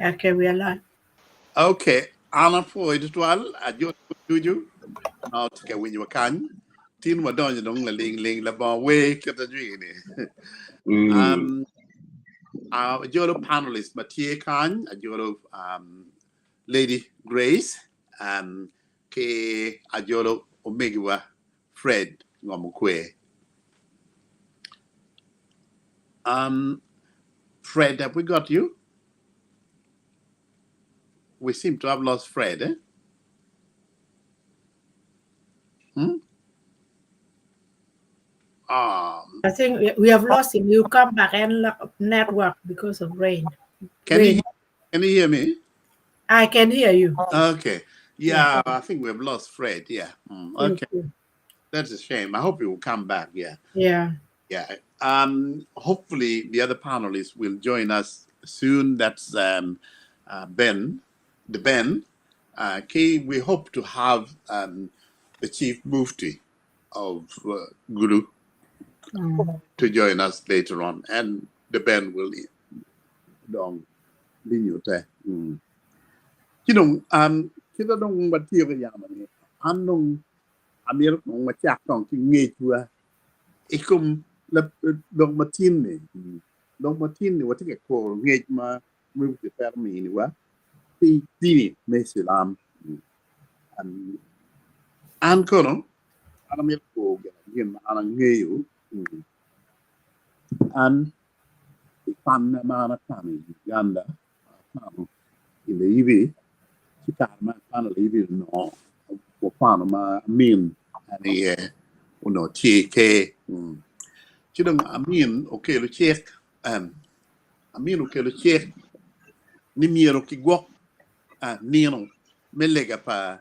Okay, we are live. Okay, an apwoyo tutwal ajoli ducu ma otye ka winyowa kany. Tin wadonyo dong laling ling labongo wer kit ajwigi-ni. Um, ajolo panelist ma tye kany, ajolo um, Lady Grace um, ki ajolo omegiwa Fred Ngomokwe. Um, Fred, have we got you? We seem to have lost Fred, eh? Hmm? I think we have lost him. He'll come back and network because of rain. Can Rain. you can you hear me? I can hear you. Okay. Yeah, I think we've lost Fred. Yeah. Thank Okay. you. That's a shame. I hope he will come back. Yeah. Yeah. Yeah. Hopefully the other panelists will join us soon. That's Ben, the Ben. Kay, we hope to have the Chief Mufti of Gulu to join us later on, and the Ben will dong binyute. Ci dong kita dong watye ka yamo ni an dong amito kong wacak kong ki ngecwa i kom lok matin-ni. Lok matin-ni watye ka kuro ngec ma Mufti twero miniwa pi dini me Cilam. An kono an amito kuro gin ma an angeyo. An i kwanna ma an akwano i Uganda, akwano i Layibi, ci kare ma akwano i Layibi onongo wakwano ma amin en aye onongo tye i ker. Ci dong amin okelo cik, amin okelo cik ni myero kigwok nino me lega pa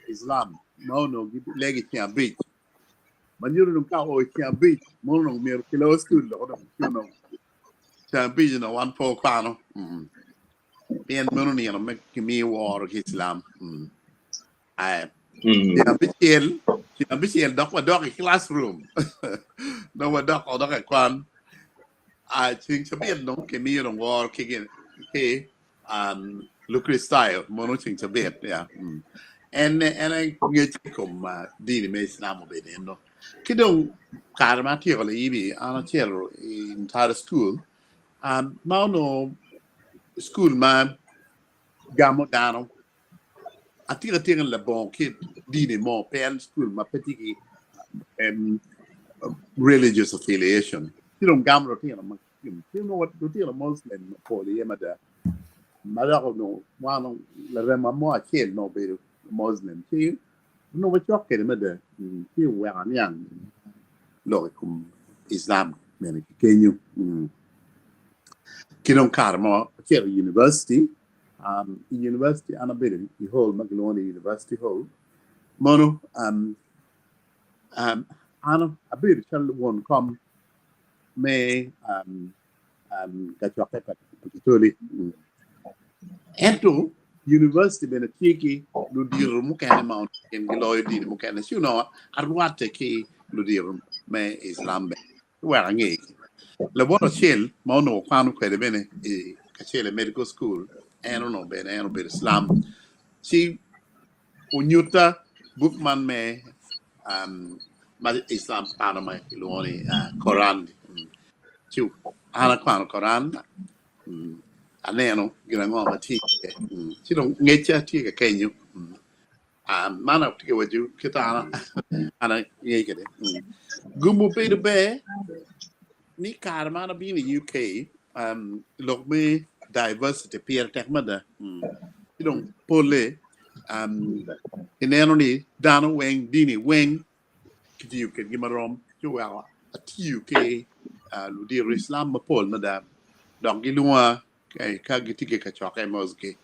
Islam ma onongo gilego i ceng abic. Ma nyuto dong ka oo i ceng abic mono dong myero kilor cukul dok dong ci onongo ceng abic onongo wan pe wakwano. Pien meno nino me kimiyo woro ki Islam. Aye. Ceng abicel, ceng abicel dok wadok i classroom. Dong wadok dok i kwan. Ceng cabit dong kimiyo dong woro ki gin ki Lukricitayo mono ceng cabit. Yeah. En en aye ngec i kom dini me Islam obedo eno. Ki dong kare ma atyeko layibi an acito i entire school ma onongo school ma gamo dano atika tika labongo kit dini mo pe en school ma pe tye ki religious affiliation. Ci dong gamo lutino ma ci onongo lutino Muslim mapol iye mada ma dok onongo wan larema mo acel onongo obedo Muslim ci onongo wacok kwede mada ci oweko aniang lok i kom Islam bene ki kenyo. Ki dong kare mo acito i university, i university an abedo i hall ma kilwongo ni University Hall mono an abedo calo won kom me kacokke pa Katoli. Ento university bene tye ki ludito mukene ma onongo gin giloyo dini mukene ci onongo arwatte ki ludito me Islam bene wek ange. Labot acel ma onongo kwano kwede bene i kacel i medical school en onongo bene en obedo Islam ci onyutta buk man me ma Islam kwano ma kilwongo ni Koran. Ci an akwano Koran aneno gin ango ma tye iye ci dong ngecca tye ka kenyo. Man atye ka waco kit an angeyo kwede. Gum obedo ber ni kare ma an abino i UK lok me diversity pire tek mada. Ci dong polle ineno ni dano weng dini weng kitiyo kwedgi marom ci oweko atiyo ki ludito Islam mapol mada dok gilwonga ka gitye ki kacokke mosgi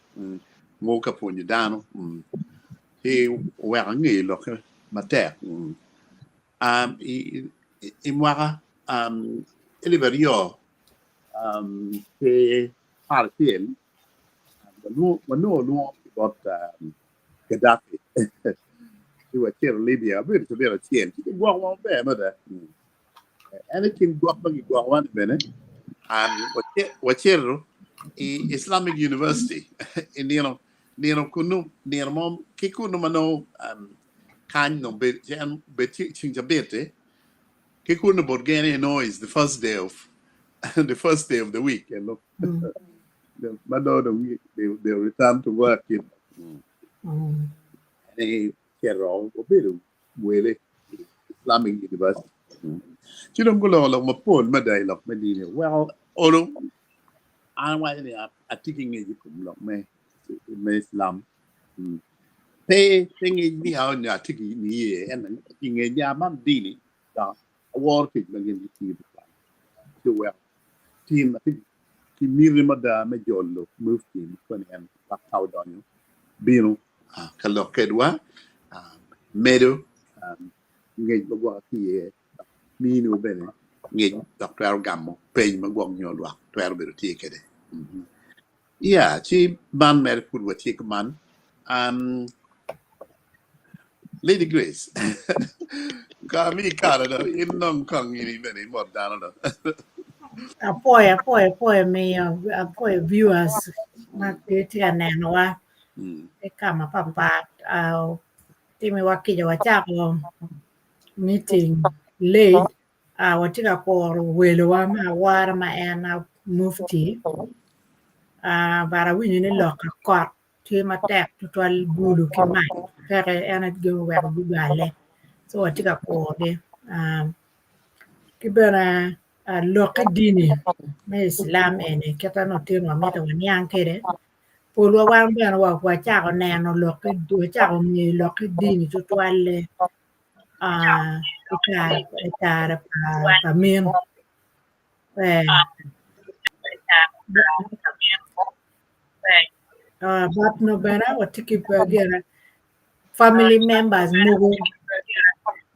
mo ka pwonyo dano ci oweko angeyo lokke matek. I mwaka alip aryo ki apar acel wanongo lwongo ki bot Gaddafi ci wacito Libya wabedo cabit acel ci gigwokowa maber mada. En i kin gwok ma gigwokowa-ni bene wacito. I Islamic University i nino nino kunu nino mo ki kunu ma nongo kany nongo bed en bed ceng cabit-ti ki kunu bot gene nongo is the first day of the first day of the week eno ma nongo dong they return to work you know. En cito wabedo wele i Islamic University. Ci dong guloko lok mapol mada i lok me dini. Weko olo an awaco ni atye ki ngec i kom lok me me Islam. Pe pe ngec ni nyo atye ki niye ento atye ki ngec ni man dini dok aworo tic ma gin gitiyo tutwal. Ci oweko tim atye ki miti mada me jolo mufti ma koni en wek ka odonyo bino ka lok kedwa medo ngec ma gwok tye iye dok miniwa bene ngec dok twero gamo peny ma gwok nyo lwak twero bedo tye kwede. Yeah, ci man mere pud watye kuman. Lady Grace, ka mi kare do in nong kong in bene imot dano do. Apwoyo, apwoyo, apwoyo miyo, apwoyo viewers ma tye ka nenowa ki ka mapapat. Timiwa kica wacako meeting late, watye ka kuro welowa me awora ma en mufti but awinyo ni lok akot tye matek tutwal bulu ki mac peke en aye gin oweko gugale so watye ka kurogi ki bene lok me dini me Islam eni kit ma lutino wamito waniang kwede polwa wan bene wacako neno lok wacako ngeyo lok me dini tutwalle i kare pa min But nongo bene watye ki family members mogo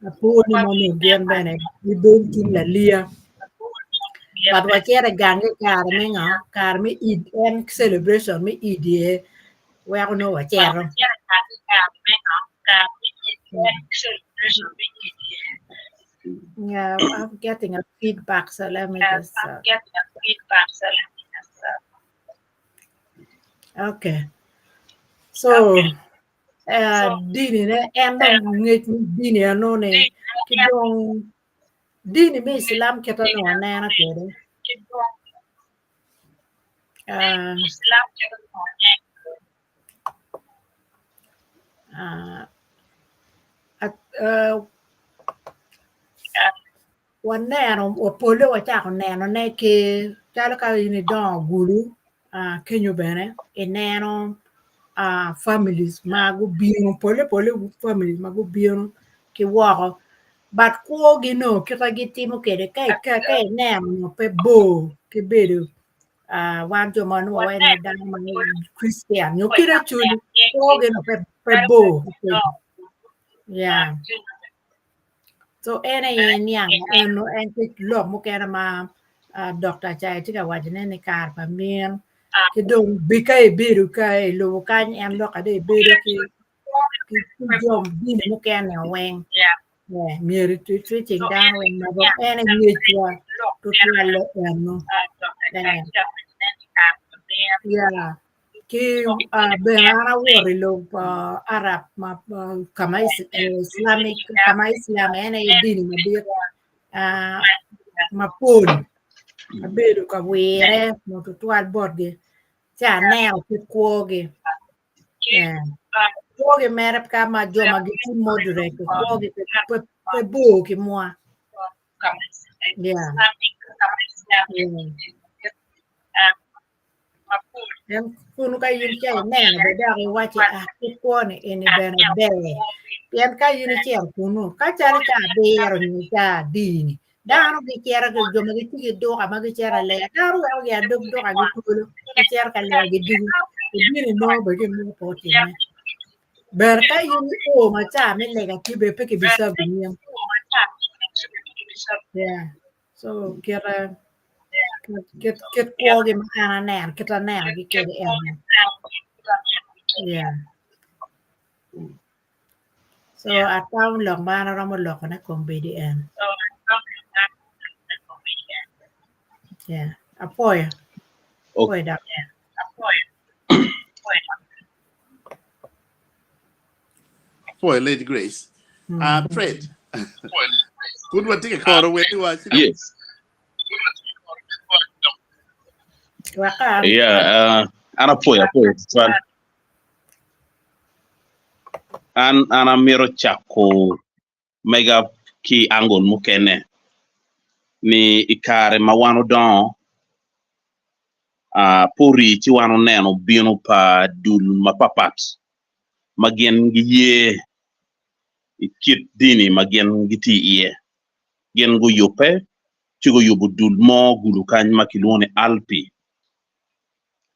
apo ni nongo gin bene gidong tung laliya but wacito i gangi i kare me ngo kare me Eid en celebration me Eid aye weko nongo wacito. Yeah, I'm getting a feedback, so let me just. Okay. So, dini ne en dong ngec me dini eno ni ki dong dini me Islam kit onongo aneno kwede. Waneno pole wacako nenone ki calo ka in idongo gulu kenyo bene ineno families ma gubino pole pole families ma gubino ki woko but kwogi nongo kit ma gitimo kwede ka ineno pe bor ki bedo wan jo ma nongo wawaco ni dano ma Christian nyo kit acoli kwogi nongo pe bor yeah so en aye niang eno en tye lok mukene ma Dr. Acayo tye ka wacone ni kare pa min ki dong bi ka ibedo ka ilubo kany en lok adong ibedo ki jo dini mukene weng myero icing dano weng ma dong en aye ngecwa tutwalle eno ki bene an awoto i lobo pa Arab ka ma Islam en aye dini madit mapol abedo ka wire tutwal botgi ci aneno kit kwogi. Kwogi mere ka ma jo ma gitye moderate kwogi pe bor ki mwa. Kunu ka in ca ineno bene dok iwaci ah kit kwo ni eni bene ber pien ka in icito kunu ka calo ca abiro nyo ca adi-ni Dano gicito ki jo ma gitye ki duka ma gicito ka lega dano weko gia dog dukagi twolo gicito ka lega gidugo ibino inongo bene gin mo pe otimme ber ka in io ma ca me lega tye bene pe kibicabi in so kite kit kwogi ma an aneno kit anenogi kwede eno So atamo lok ma an aromo lokone kombeddi en. Yeah, apwoyo. Apwoyo dok en. Apwoyo Lady Grace. Uh, Fred. Kun watye ka koro wegi wa ci Yes. Weka Yeah, an apwoyo apwoyo tutwal. An an amito cako mega ki angle mukene ni i kare ma wan odongo uh, puri ci wan oneno bino pa dul mapapat ma gin giye i kit dini ma gin gitye iye. Gin guyubbe ci guyubo dul mo gulu kany ma kilwongo ni ALPI.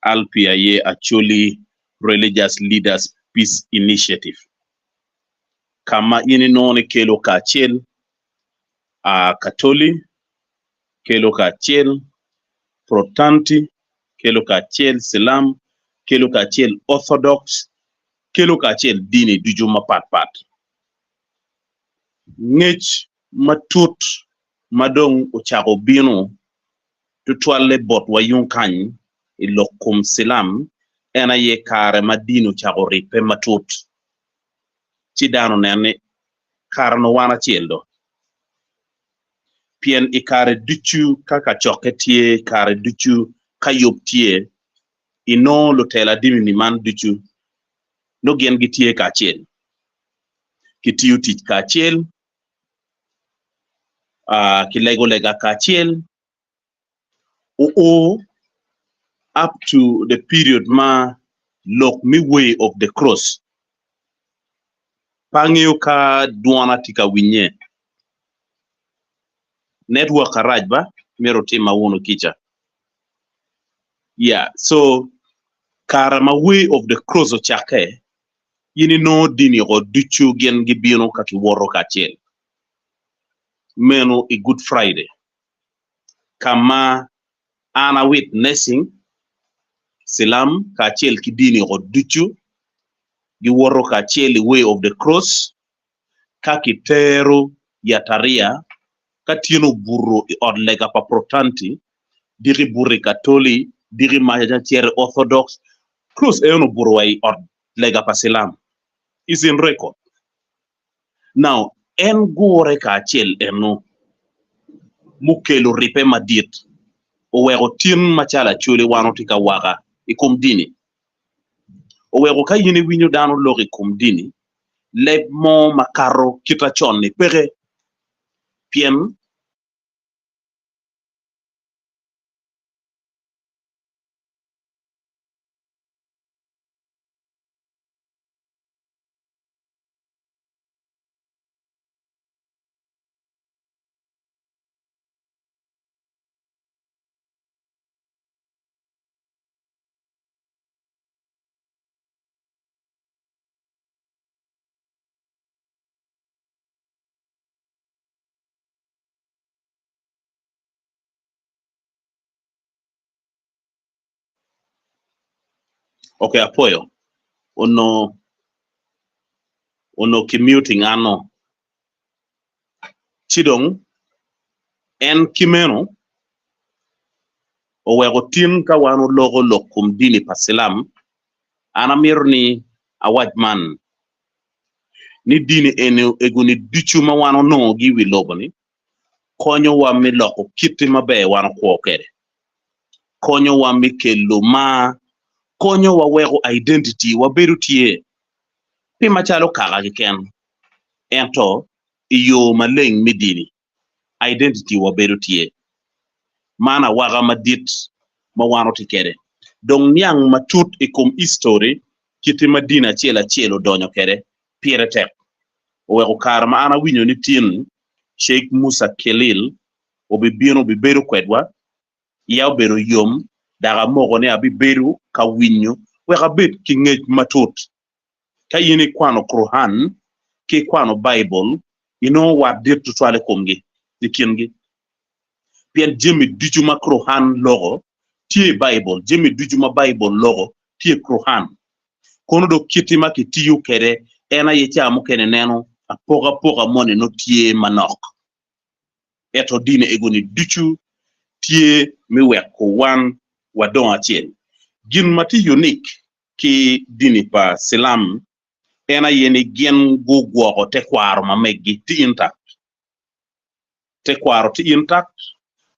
ALPI aye Acholi Religious Leaders Peace Initiative. Ka ma in inongo ni kelo kacel a Katoli, kelo kacel Protanti, kelo kacel Cilam, kelo kacel Orthodox, kelo kacel dini ducu mapatpat. Ngec matut ma dong ocako bino tutwalle botwa yung kany i lok kom Cilam en aye kare ma dini ocako ribbe matut ci dano onen ni kare onongo wan acel do. Pien i kare ducu ka kacokke tye, kare ducu ka yub tye, inongo lutela dini man ducu nongo gin gitye kacel, gitiyo tic kacel, gilego lega kacel, oo up to the period ma lok me way of the cross pe angeyo ka dwona tye ka winye, network arac ba myero otima wunu kica. Yeah, so kare ma way of the cross ocakke, in inongo dini oko ducu gin gibino ka giwoto kacel. Meno i Good Friday, ka ma an a witnessing Cilam kacel ki dini oko ducu giwoto kacel i way of the cross ka kitero yatariya ka tyene obuto i ot lega pa Protanti, diki buto i Katoli, diki maca cito i Orthodox, cross eno obuto wa i ot lega pa Cilam. Is in record. Now, en gure kacel eno mukelo ribbe madit oweko tin macalo Acholi wan watye ka waka i kom dini. Oweko ka in iwinyo dano lok i kom dini, leb mo makato kita con-ni peke pien. Ok apwoyo onongo onongo ki muting an-nu ci dong en ki meno oweko tin ka wan oloko lok kom dini pa cilam an amito ni awac man ni dini eni egoni ducu ma wan onongogi i wi lobo-ni konyowa me loko kite maber wan okwo kwede, konyowa me kelo mar, konyowa weko identity wa bedo tye pe macalo kaka keken ento i yo maleng me dini identity wa bedo tye. Man awaka madit ma wan watye kwede. Dong niang matut i kom history kite ma dini acel acel odonyo kwede pire tek. Oweko kare ma an awinyo ni tin Sheikh Musa Khelil obibino obibedo kwedwa, iya obedo yom dok amoko ni abibedo ka winyo wek abed ki ngec matut. Ka in ikwano Quran ki ikwano Baibul, inongo wat dit tutwal i komgi, i kingi. Pien jami ducu ma Quran loko tye i Baibul, jami ducu ma Baibul loko tye i Quran. Kono dong kiti ma kitiyo kwede en aye ca mukene neno apokapoka moni nongo tye manok. Ento dini ego-ni ducu tye me weko wan. wadong acel. Gin ma tye unique ki dini pa Cilam en aye ni gin gugwoko tekwaro ma meggi tye intact. Tekwaro tye intact,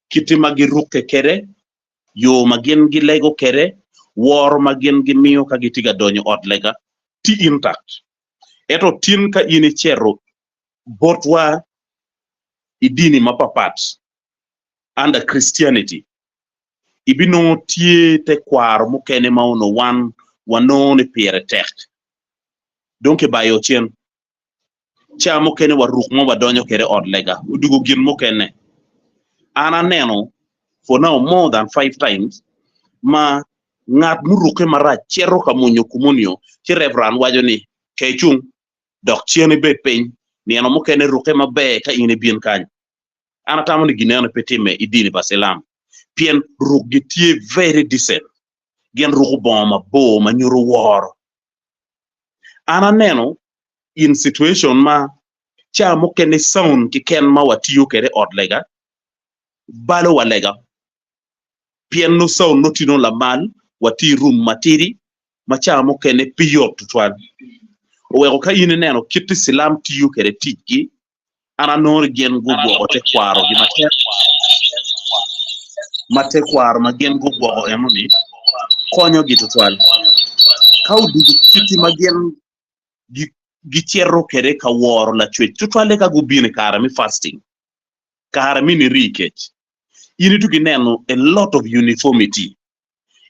kite ma girukke kwede, yo ma gin gilego kwede, woro ma gin gimiyo ka gitye ka donyo i ot lega tye intact. Ento tin ka in icito botwa i dini mapapat under Christianity, ibinongo tye tekwaro mukene ma onongo wan wanongo ni pire tek dong kibayo cen. Ca mukene wa ruk mo wadonyo kwede ot lega odugo gin mukene. An aneno for now more than 5 times ma ngat murukke marac cito ka mwonyo komunio ci reverend waco ni ke cung dok cen ibed piny nino mukene rukke maber ka in ibin kany. An atamo ni gin eno pe timme i dini pa Cilam pien rukgi tye very decent. Gin ruko bongo mabor ma nyuto woro. An aneno in situation ma ca mukene sound keken ma watiyo kwede i ot lega balo wa lega pien nongo sound nongo tye nongo lamal watye i room matidi ma ca mukene pe yot tutwal. Oweko ka in ineno kit ma Cilam tiyo kwede ticgi an anongo ni gin gugwoko tekwarogi matek ma tekwaro ma gin gugwoko eno-ni konyogi tutwal. Ka odwogo kiti ma gin gicito kwede ka woro Lacwec tutwalle ka gubino i kare me fasting, kare me niri kec, in ituko ineno a lot of uniformity.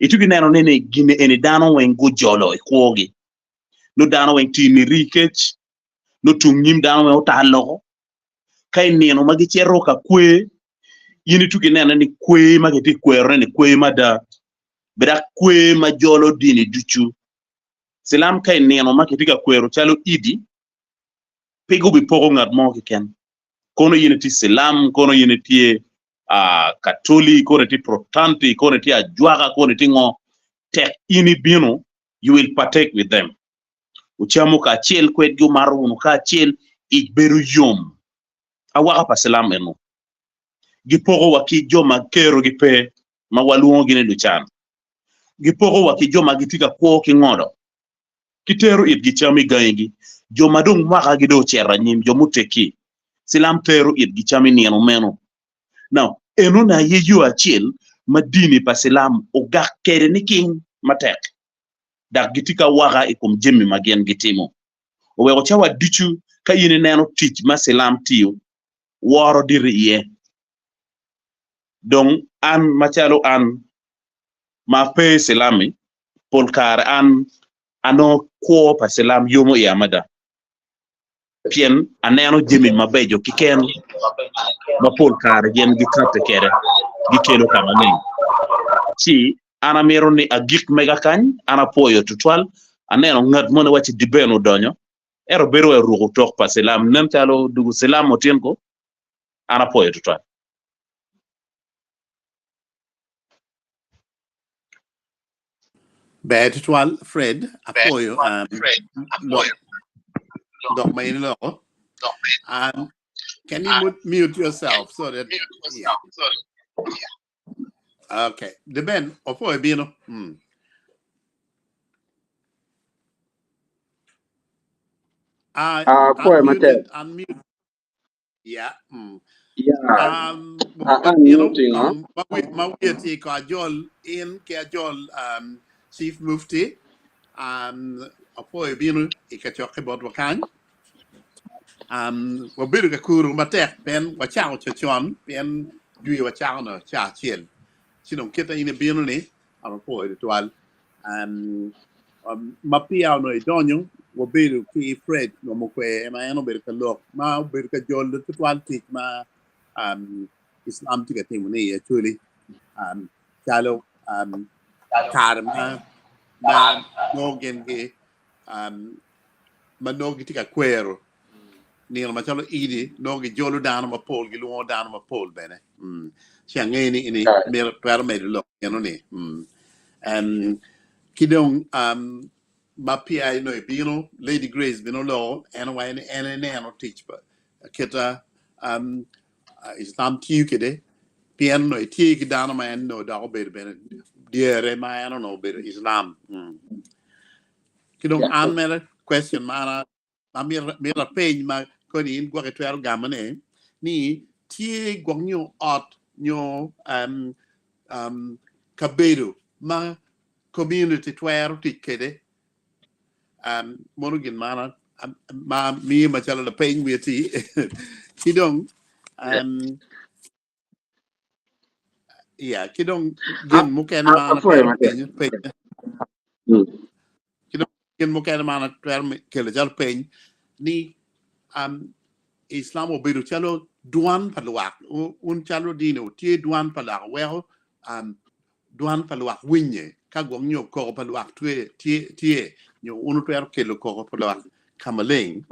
Ituko ineno ni gin eni dano weng gujolo i kwogi. Nongo dano weng tye i niri kec, nongo tung nyim dano weng otal loko. Ka i nino ma gicito ka kwer, in ituko inene ni kwer ma kitye ka kwerone-ni kwer mada, dok kwer ma jolo dini ducu. Cilam ka i nino ma kitye ka kwero calo Idi, pe gubipoko ngat mo keken. Kono in itye Cilam, kono in itye Katoli, kono itye Protanti, kono itye ajwaka, kono itye ngo, tek in ibino, you will partake with them. Wucamo kacel kwedgi, wumato wunu kacel, ic bedo yom. Awaka pa Cilam eno gipoko wa ki jo ma kerogi pe, ma walwongogi ni lucan. Gipoko wa ki jo ma gitye ka kwo ki ngolo. Gitero itgi cam i gangigi. Jo ma dong mwakagi dong ocito anyim, jo muteggi, Cilam tero itgi cam i nino meno. Now, enoni aye yo acel ma dini pa Cilam ogak kwede niking matek, dok gitye ki awaka i kom jami ma gin gitimo. Oweko cawa ducu ka in ineno tic ma Cilam tiyo, woro dito iye. Dong an macalo an ma pe Cilam-mi, pol kare an anongo kwo pa Cilam yomo iya mada pien aneno jami mabeco keken ma pol kare gin gikatte kwede gikelo ka maleng. Ci an amito ni agik mega kany, an apwoyo tutwal, aneno ngat moni wacci Diben odonyo, ento bedo wai oruko tok pa Cilam, nen calo dugu Cilam otin ko, an apwoyo tutwal. Ber tutwal Fred, apwoyo um, lok, lok ma in iloko. Can you mute, mute yourself so that yeah. Okay. The Ben, opwoyo bino. Apwoyo matek. Unmuted, unmute. Yeah. Yeah. You know, Unmuting, huh? Ma wiye tye ko ajol in ki ajol Chief Mufti apwoyo bino i kacokke botwa kany. Wabedo ka kuru matek pien wacako cocon pien jwi wacako no ca acel. Ci dong kit ma in ibino ni an apwoyo tutwal. Ma peya onongo idonyo wabedo ki Fred Ngomokwe ma en obedo ka lok ma obedo ka jolo tutwal tic ma Islam tye ka timo ni i Acholi calo kare ma nongo gin gi ma nongo gitye ka kwero nino macalo Idi nongo gijolo dano mapol gilwongo dano mapol bene. Ci angeyo ni ini mito twero medo lok eno ni. Ki dong ma peya onongo ibino Lady Grace bene oloko en owaco ni en eneno tic pa kita Islam tiyo kwede pien onongo etye ki dano ma en onongo dok obedo bene. dyere ma en onongo obedo Islam. Ki dong an mere question ma an ma mito apeny ma koni in gwok itwero gamone ni tye gwok nyo ot nyo kabedo ma community twero tic kwede mono gin ma ma miyo macalo lapeny wiye ti ki dong yeah ki dong gin mukene ma an Apwoyo atwero matek. penyo peny ki dong gin mukene ma an atwero kelo calo peny ni Islam obedo calo dwan pa lwak un calo dini tye dwan pa lwak weko dwan pa lwak winye ka gwok nyo koko pa lwak tye tye nyo un wutwero kelo koko pa lwak ka maleng.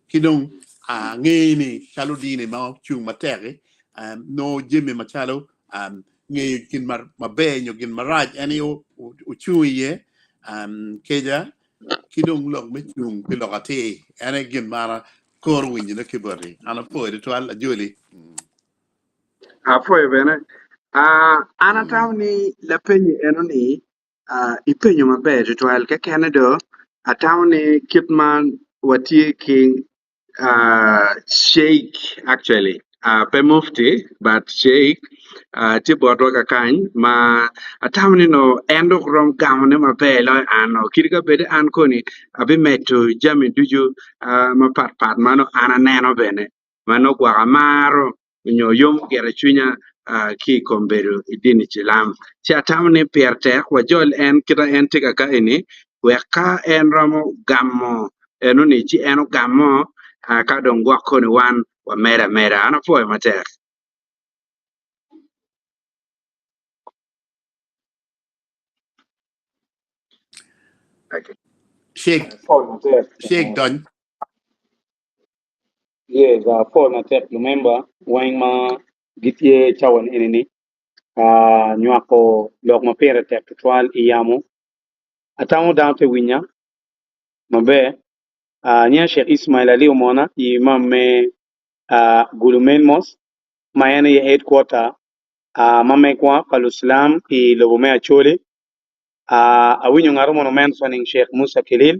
Ki dong ange ni calo dini ma ocung matek-ki nongo jami macalo ngeyo gin maber nyo gin marac en aye ocung iye keca ki dong lok me cung pi lok atir en aye gin ma an akoro winyone ki boti. An apwoyo tutwal ajoli. Apwoyo bene. Ah, an atamo ni lapenyi eno ni ah, ipenyo maber tutwal kekene do atamo ni kit ma watye ki ah, Sheikh actually ah, pe mufti but Sheikh ah, tye botwa kakany ma atamo ni no en dok rom gamone maber loyo an no kadi ka bed an koni abimedo jami ducu ah, mapat pat ma nongo an aneno bene ma nongo gwok amaro nyo yomo gire cwinya ki i kom bedo i dini cilam. Ci atamo ni pire tek wajol en kita en tye ka eni wek ka en romo gamo enoni ci en ogamo ka dong gwok koni wan wamedo ameda. An apwoyo matek. Sheikh Sheikh dony. Yes, apwoyo matek lumemba weng ma gitye i cawa ni eni-ni ka nywako lok ma pire tek tutwal i yamo. Atamo dano te winya maber. Nyinga Sheikh Ismail Ali Omona i imam me Gulu Main Mosque ma en aye headquarter ma megwa pa Lucilam i lobo me Acholi. Awinyo ngat mo mentioning Sheikh Musa Kilil.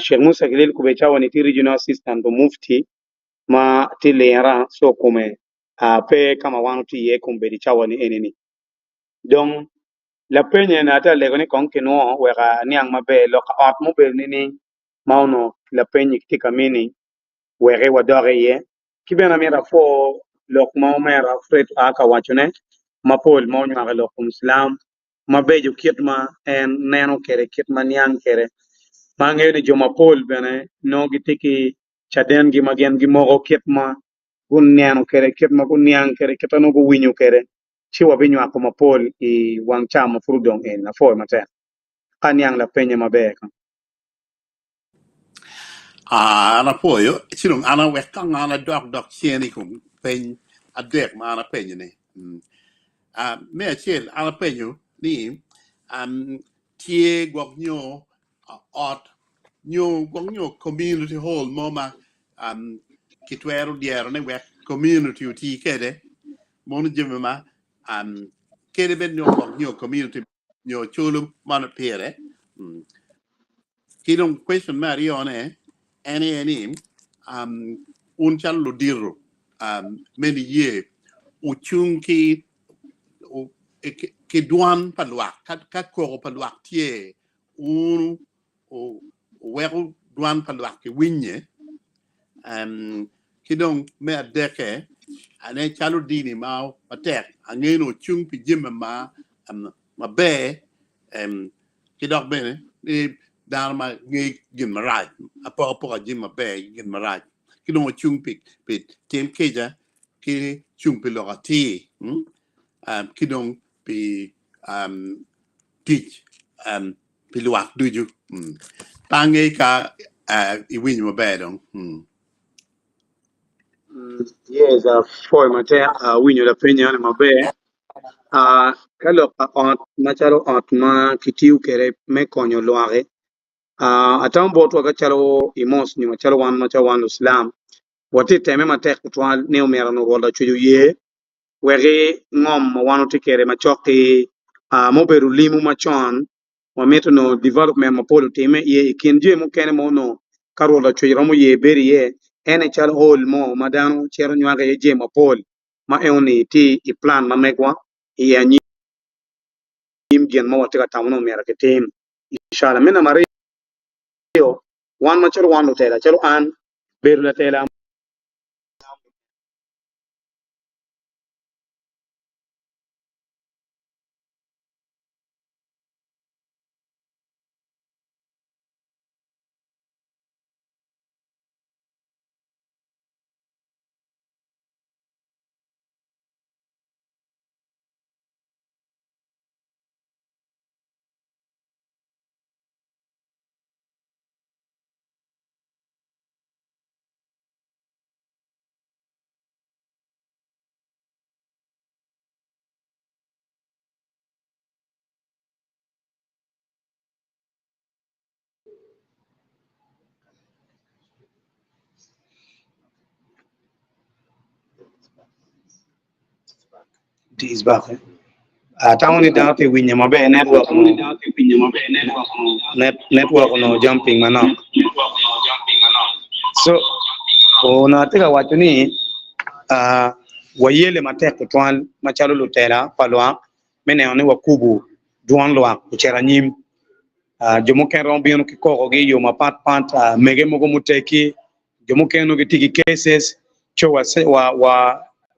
Sheikh Musa Kilil kube cawa ni tye regional assistant pa mufti ma tye lira so kome pe ka ma wan watye iye kombeddi cawa ni eni ni. Dong lapeny eni atye ka lego ni kong kinwo wek aniang maber lok ka ot mubedo nining ma onongo lapeny-nyi kitye ka mini wek wadok iye. Ki bene amito apwo lok ma omera Fred oa ka wacone mapol ma onywako i lok kom cilam mabeco kit ma en neno kwede, kit ma niang kwede. Ma angeyo ni jo mapol bene nongo gitye ki cadengi ma gin gimoko kit ma guneno kwede, kit ma guniang kwede, kit ma nongo guwinyo kwede, ci wabinywako mapol i wang ca ma pud odong eni. Apwoyo matek ka aniang lapenye maber. An apwoyo, ci dong an awek kong an adok dok cen i kom peny adek ma an apenyo-ni. Me acel an apenyo ni tye gwok nyo ot nyo gwok nyo community hall mo ma kitwero dyerone wek community oti kwede mono jami ma kadi bed nyo gwok nyo community nyo culo mano pire. Ki dong question me aryone en aye ni un calo ludito me niye wucung ki ki dwan pa lwak ka koko pa lwak tye wun wuweko dwan pa lwak ki winye ki dong me adekke ane calo dini ma matek angeyo ni wucung pi jami ma maber ki dok bene ni dano ma ngeyo gin marac apokapoka jami maber ki gin marac ki dong ocung pi tim kica ki cung pi lok atir ki dong pi tic pi lwak ducu. Pe angeyo ka iwinyo maber dong. Yes, apwoyo matek awinyo lapeny eni maber. Ka lok pa ot macalo ot ma kitiyo kwede me konyo lwaki, atamo botwa macalo i mosque nyo macalo wan macalo wan lucilam watye ka temme matek tutwal ni omyero onongo Rwot Lacwec oye wek ngom ma wan watye kwede macok ki. Ma obedo limu macon wamito nongo development mapol otimme iye i kin jami mukene ma onongo ka Rwot Lacwec romo ye bedo iye en aye calo hall mo ma dano cito nywako iye jami mapol ma enoni tye i plan ma megwa i anyim gin ma watye ka tamo ni omyero kitim. Inshallah. Me namba aryo, wan macalo wan lutela calo an bedo latela Atamo ni dano tye winyo maber network network onongo jumping manok so onongo atye ka waco ni wayelle matek tutwal macalo lutela pa lwak me neno ni wakubo dwon lwak ocito anyim. Jo mukene romo bino ki kokogi i yo mapatpat, mege mogo muteggi, jo mukene nongo gitye ki cases, ci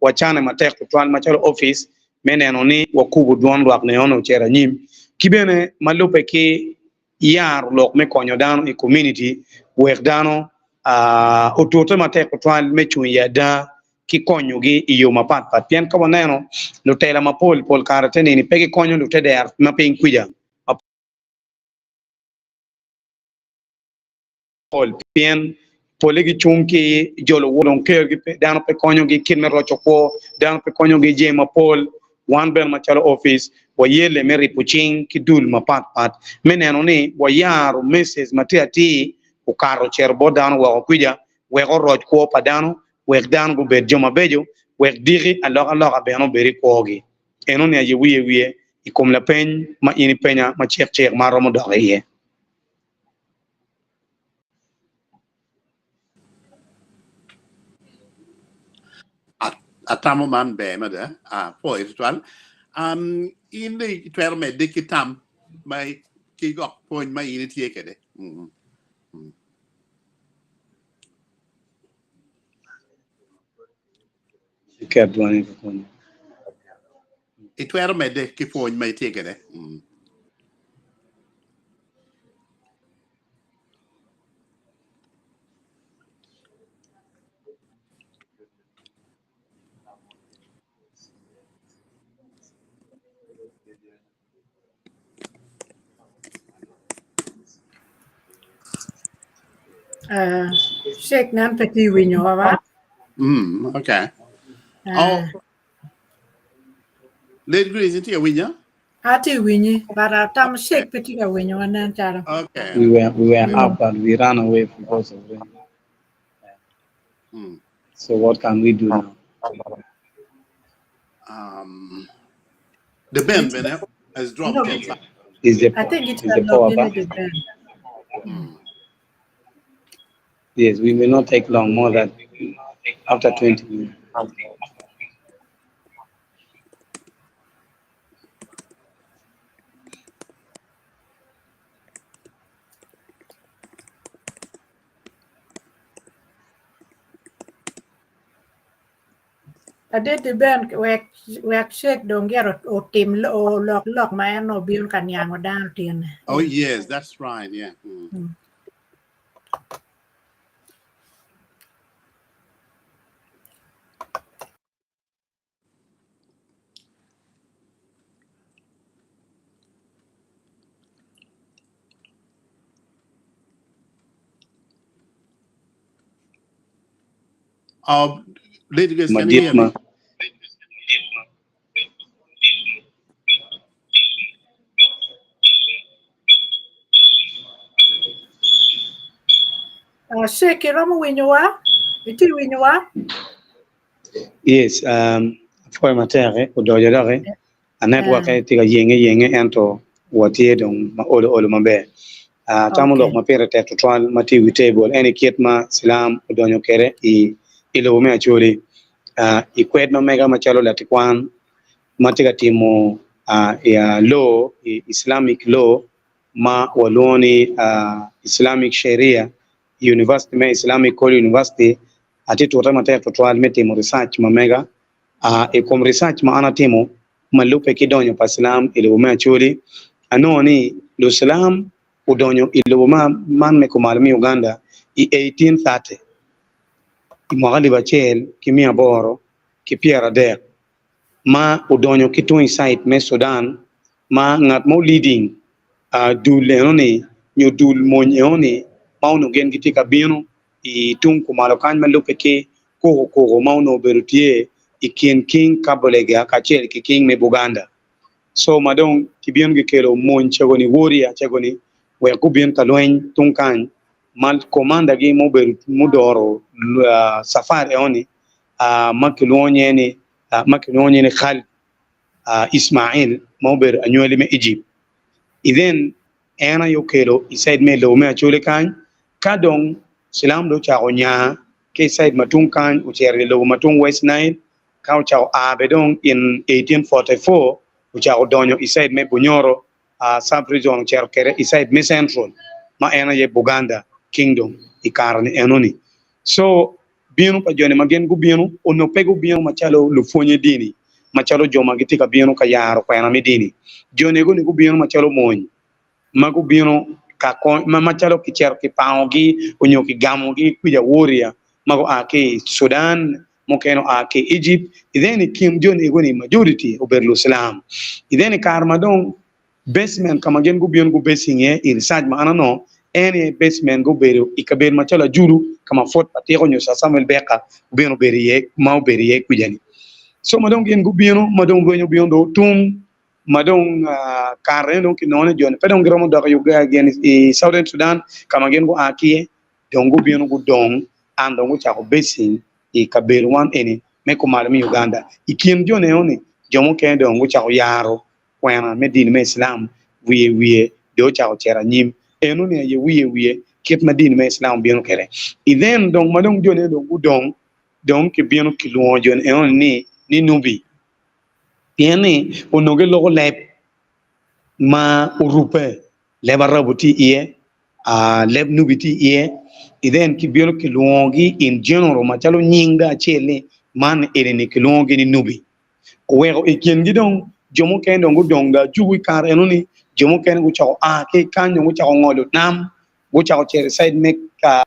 wacane matek tutwal macalo opic me neno ni wakubo dwon lwak neno ocito anyim. Ki bene ma lubbe ki yaro lok me konyo dano i kominiti wek dano otute matek tutwal me cung i ada ki konyogi i yo mapatpat pien ka waneno lutela mapol pol kare te nini pe gikonyo luteder ma piny kwica mapol pien pole gicung ki jolo wot dong kergi pe dano pe konyogi kit me roco kwo dano pe konyogi jami mapol. Wan bene macalo opic wayelle me ribo cing ki dul mapatpat me neno ni wayaro message ma tye atir okato ocito bot dano woko kwica wek oroc kwo pa dano wek dano gubed jo mabeco wek diki alokaloka bene obed i kwogi. Enoni aye wiye wiye i kom lapeny ma in ipenya macek cek ma aromo dok iye. Atamo man ber mada, apwoyo tutwal. In dong itwero medde ki tam ma ki gok pwony ma in itye kwede. Itwero medde ki pwony ma itye kwede. Uh, Sheikh nan pe tye winyo wa ba? Okay. Oh, Lady Grace, itye ka winyo? Atye winyi, but atamo Sheikh pe tye ka winyo wa nen calo. Okay. We were up but we ran away because of rain. So what can we do now? The band bene has dropped. No, Is the I think it's is the power logged back? in the band. Yes, we may not take long, more than after 20 minutes. Aditi Ben wek Sheikh dong gire otim olok lok ma en obino ka niango dano tyen-ni. Oh yes, that's right. Yeah. Lady Grace, can you Madit hear me? ma Sheikh iromo winyowa? Itye winyowa? Yes, apwoyo matek odoco doki. Network tye ka yenge yenge ento watye dong ma olo olo maber. Atamo lok ma pire tek tutwal ma tye i wi table eni kit ma cilam odonyo kwede i i lobo me Acholi. I kwed ma mega macalo latikwan ma tye ka timo law, Islamic law ma walwongo ni Islamic Sharia i University me Islamic College University, atye tute matek tutwal me timo research ma mega. I kom research ma an atimo ma lubbe ki donyo pa cilam i lobo me Acholi, anongo ni lucilam odonyo i lobo man me kumalo me Uganda i 1830, i mwaka 1830, ma odonyo ki tung i site me Sudan ma ngat mo leading dul eno-ni nyo dul mony eno-ni ma onongo gin gitye ka bino i tung kumalo kany ma lubbe ki koko koko ma onongo obedo tye i kin King Kabolega kacel ki King me Buganda. So ma dong kibino gikelo mony cego-ni, warrior cego-ni wek gubin ka lweny tung kany ma commander gi ma obedo mudoro safari eno-ni ma kilwongo nyinge ni ma kilwongo nyinge ni Khalid Ismail ma obedo anywali me Egypt. I then en aye okelo i side me lobo me Acholi kany ka dong Cilam dong ocako nya ki i side ma tung kany ocito i lobo ma tung West Nile ka ocako a bene dong in 1844 ocako donyo i side me Bunyoro sub region ocito kwede i side me Central ma en aye Buganda Kingdom i kare ni enoni. So bino pa joni ma gin gubino onongo pe gubino macalo lupwonye dini, macalo jo ma gitye ka bino ka yaro kwena me dini. Joni ego-ni gubino macalo mony ma gubino ka kony, ma macalo kicito kipangogi onyo kigamogi kwija warrior ma gua ki i Sudan, mukene oa ki i Egypt. Then i kin joni ego-ni majority obedo Lucilam. Then i kare ma dong Basement ka ma gin gubino gubacing iye i research ma an anongo, en aye basement gubedo i kabedo macalo Ajulu ka ma Fort Patiko nyo Sir Samuel Baker obino obedo iye ma obedo iye kwija-ni. So ma dong gin gubino ma dong lweny obino dong otum ma dong karene dong kinongo ni jo-ni pe dong giromo dok i Uganda gin i Southern Sudan ka ma gin gua ki iye dong gubino gudong and dong gucako basing i kabedo wan eni me kumalo me Uganda. I kin jo-ni eno-ni jo mukene dong gucako yaro kwena me dini me Islam wiye wiye dong ocako cito anyim. Enoni aye wiye wiye kit ma dini me Islam obino kwede. I then dong ma dong joni dong gudong, dong kibino kilwongo joni enoni ni ni Nubi. Pien ni onongo giloko leb ma orubbe, leb Arabu tye iye, leb Nubi tye iye. I then kibino kilwongogi in general macalo nying dong acel ni man eni-ni kilwongogi ni Nubi. Oweko i kingi dong jo mukene dong gudong dong ajuku i kare enoni, jo mukene gucako a ki kany dong gucako ngolo nam, gucako cito i cid me ka.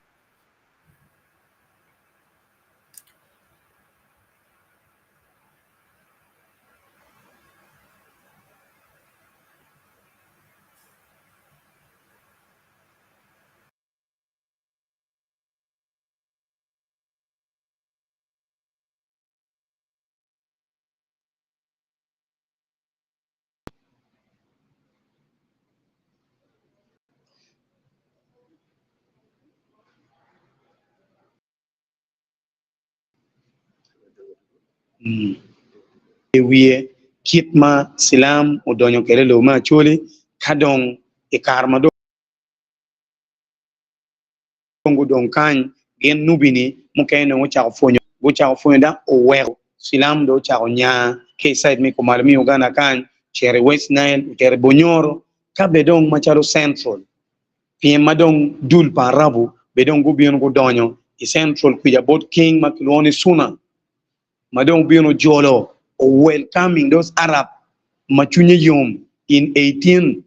I wiye kit ma cilam odonyo kwede i lobo me Acholi ka dong i kare ma dong Dong gudong kany, gin nubi-ni mukene dong gucako pwonyo, gucako pwonyo dok oweko cilam dong ocako nya ki i cite me kumalo me Uganda kany, ocito i West Nile, ocito i Bunyoro, ka bene dong macalo Central, pien ma dong dul pa Arabu bene dong gubino gudonyo i Central kwija bot King ma kilwongo ni Suna, ma dong obino ojolo, o welcoming those Arab ma cwinye yom in 18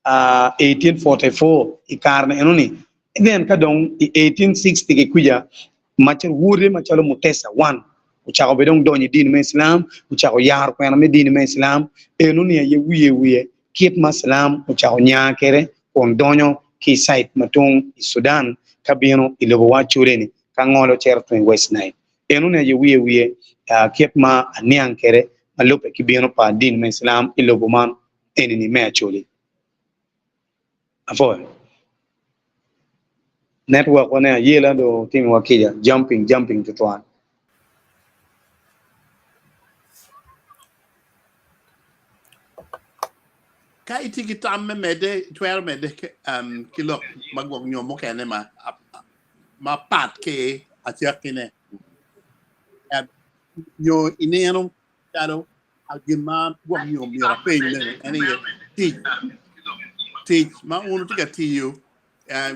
1844 i kare enoni, then ka dong i 1860 ki kwica macalo wode macalo Mutesa I ocako bene dong donyo i dini me Islam, ocako yaro kwena me dini me Islam, enoni aye wiye wiye kit ma Islam ocako nya kwede kun donyo ki i site ma tung i Sudan ka bino i lobo wa Acholi-ni ka ngolo cito tung i West Nile. Enoni aye wiye wiye kit ma aniang kwede ma lubbe ki bino pa dini me Islam i lobo man. eni-ni me Acholi. Apwoyo. Network wa ne ayela do timi wa kica jumping jumping tutwal. Ka itye ki tam me medde, itwero medde ki lok ma gwok nyo mukene ma mapat ki acakkine. Nyo ineno calo gin ma gwok nyo myero apeny meno en aye tic tic ma wun wutye ka tiyo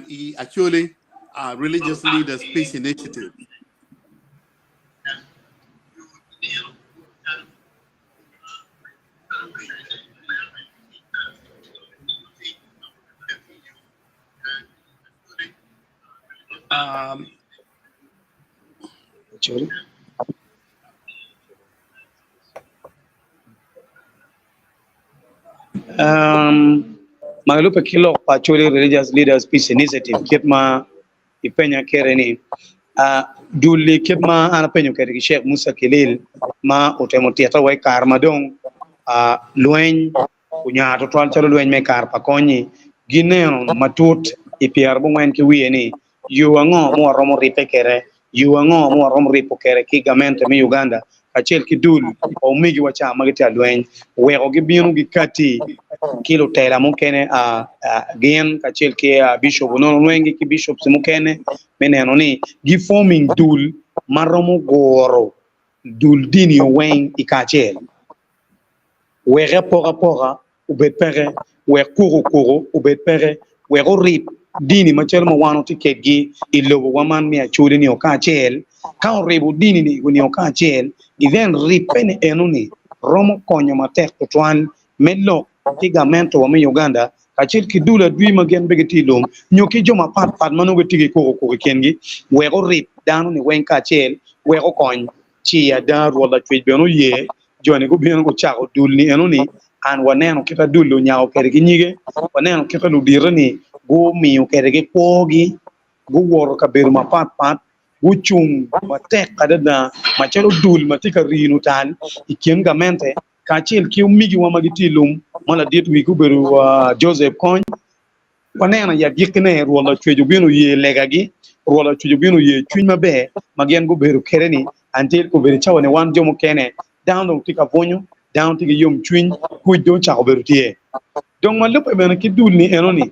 i Acholi Religious Leaders Peace Initiative. Um, Sorry. Um, ma lubbe ki lok pa Acholi Religious Leaders Peace Initiative kit ma ipenya kede ni uh, dul-li kit ma an apenyo kede ki Sheikh Musa Kilil ma otemo tita wa i kare ma dong uh, lweny onya tutwal calo lweny me kare pa Kony-nyi, gineno matut i pyerabongwen ki wiye ni yo ango ma waromo ribbe kwede, yo ango ma waromo ribo kwede ki gamente me Uganda kacel ki dul pa omegiwa ca ma gitye ka lweny weko gibino gikatti ki lutela mukene gin kacel ki bishop onono lwenygi ki bishops mukene me neno ni gi forming dul ma romo guro dul dini weng i kacel. Wek apokapoka obed peke, wek kuku kuku obed peke, wek orib dini macalo ma wan watye kedgi i lobowa man me Acholi nio kacel. Ka oribo dini ni nio kacel, then ribbe ni enoni romo konyo matek tutwal me lok ki gamentowa me Uganda kacel ki dul adwi ma gin bene gitye i lum nyo ki jo mapat pat ma nongo gitye ki kuku kuku i kingi wek orib dano ni weng kacel wek okony. Ci ada Rwot Lacwec bene oye Jo-ni gubino gucako dul-ni enoni, an waneno kit a dul-li onyako kwede ki nyige, waneno kit a ludite-ni gumiyo kwede ki kwogi, guwoto kabedo mapatpat, gucung matek adada macalo dul ma tye ka rino tal i kin gamente kacel ki omegiwa ma gitye i lum ma ladit wigi obedo Joseph Kony. Waneno i agikkine Rwot Lacwec obino oye legagi, Rwot Lacwec obino oye cwiny maber ma gin gubedo kwede-ni, until kobedo cawa-ni wan jo mukene dano dong tye ka bwunyo, dano tye ki yomcwiny, kuc dong ocako bedo tye. Dong ma lubbe bene ki dul-ni enoni,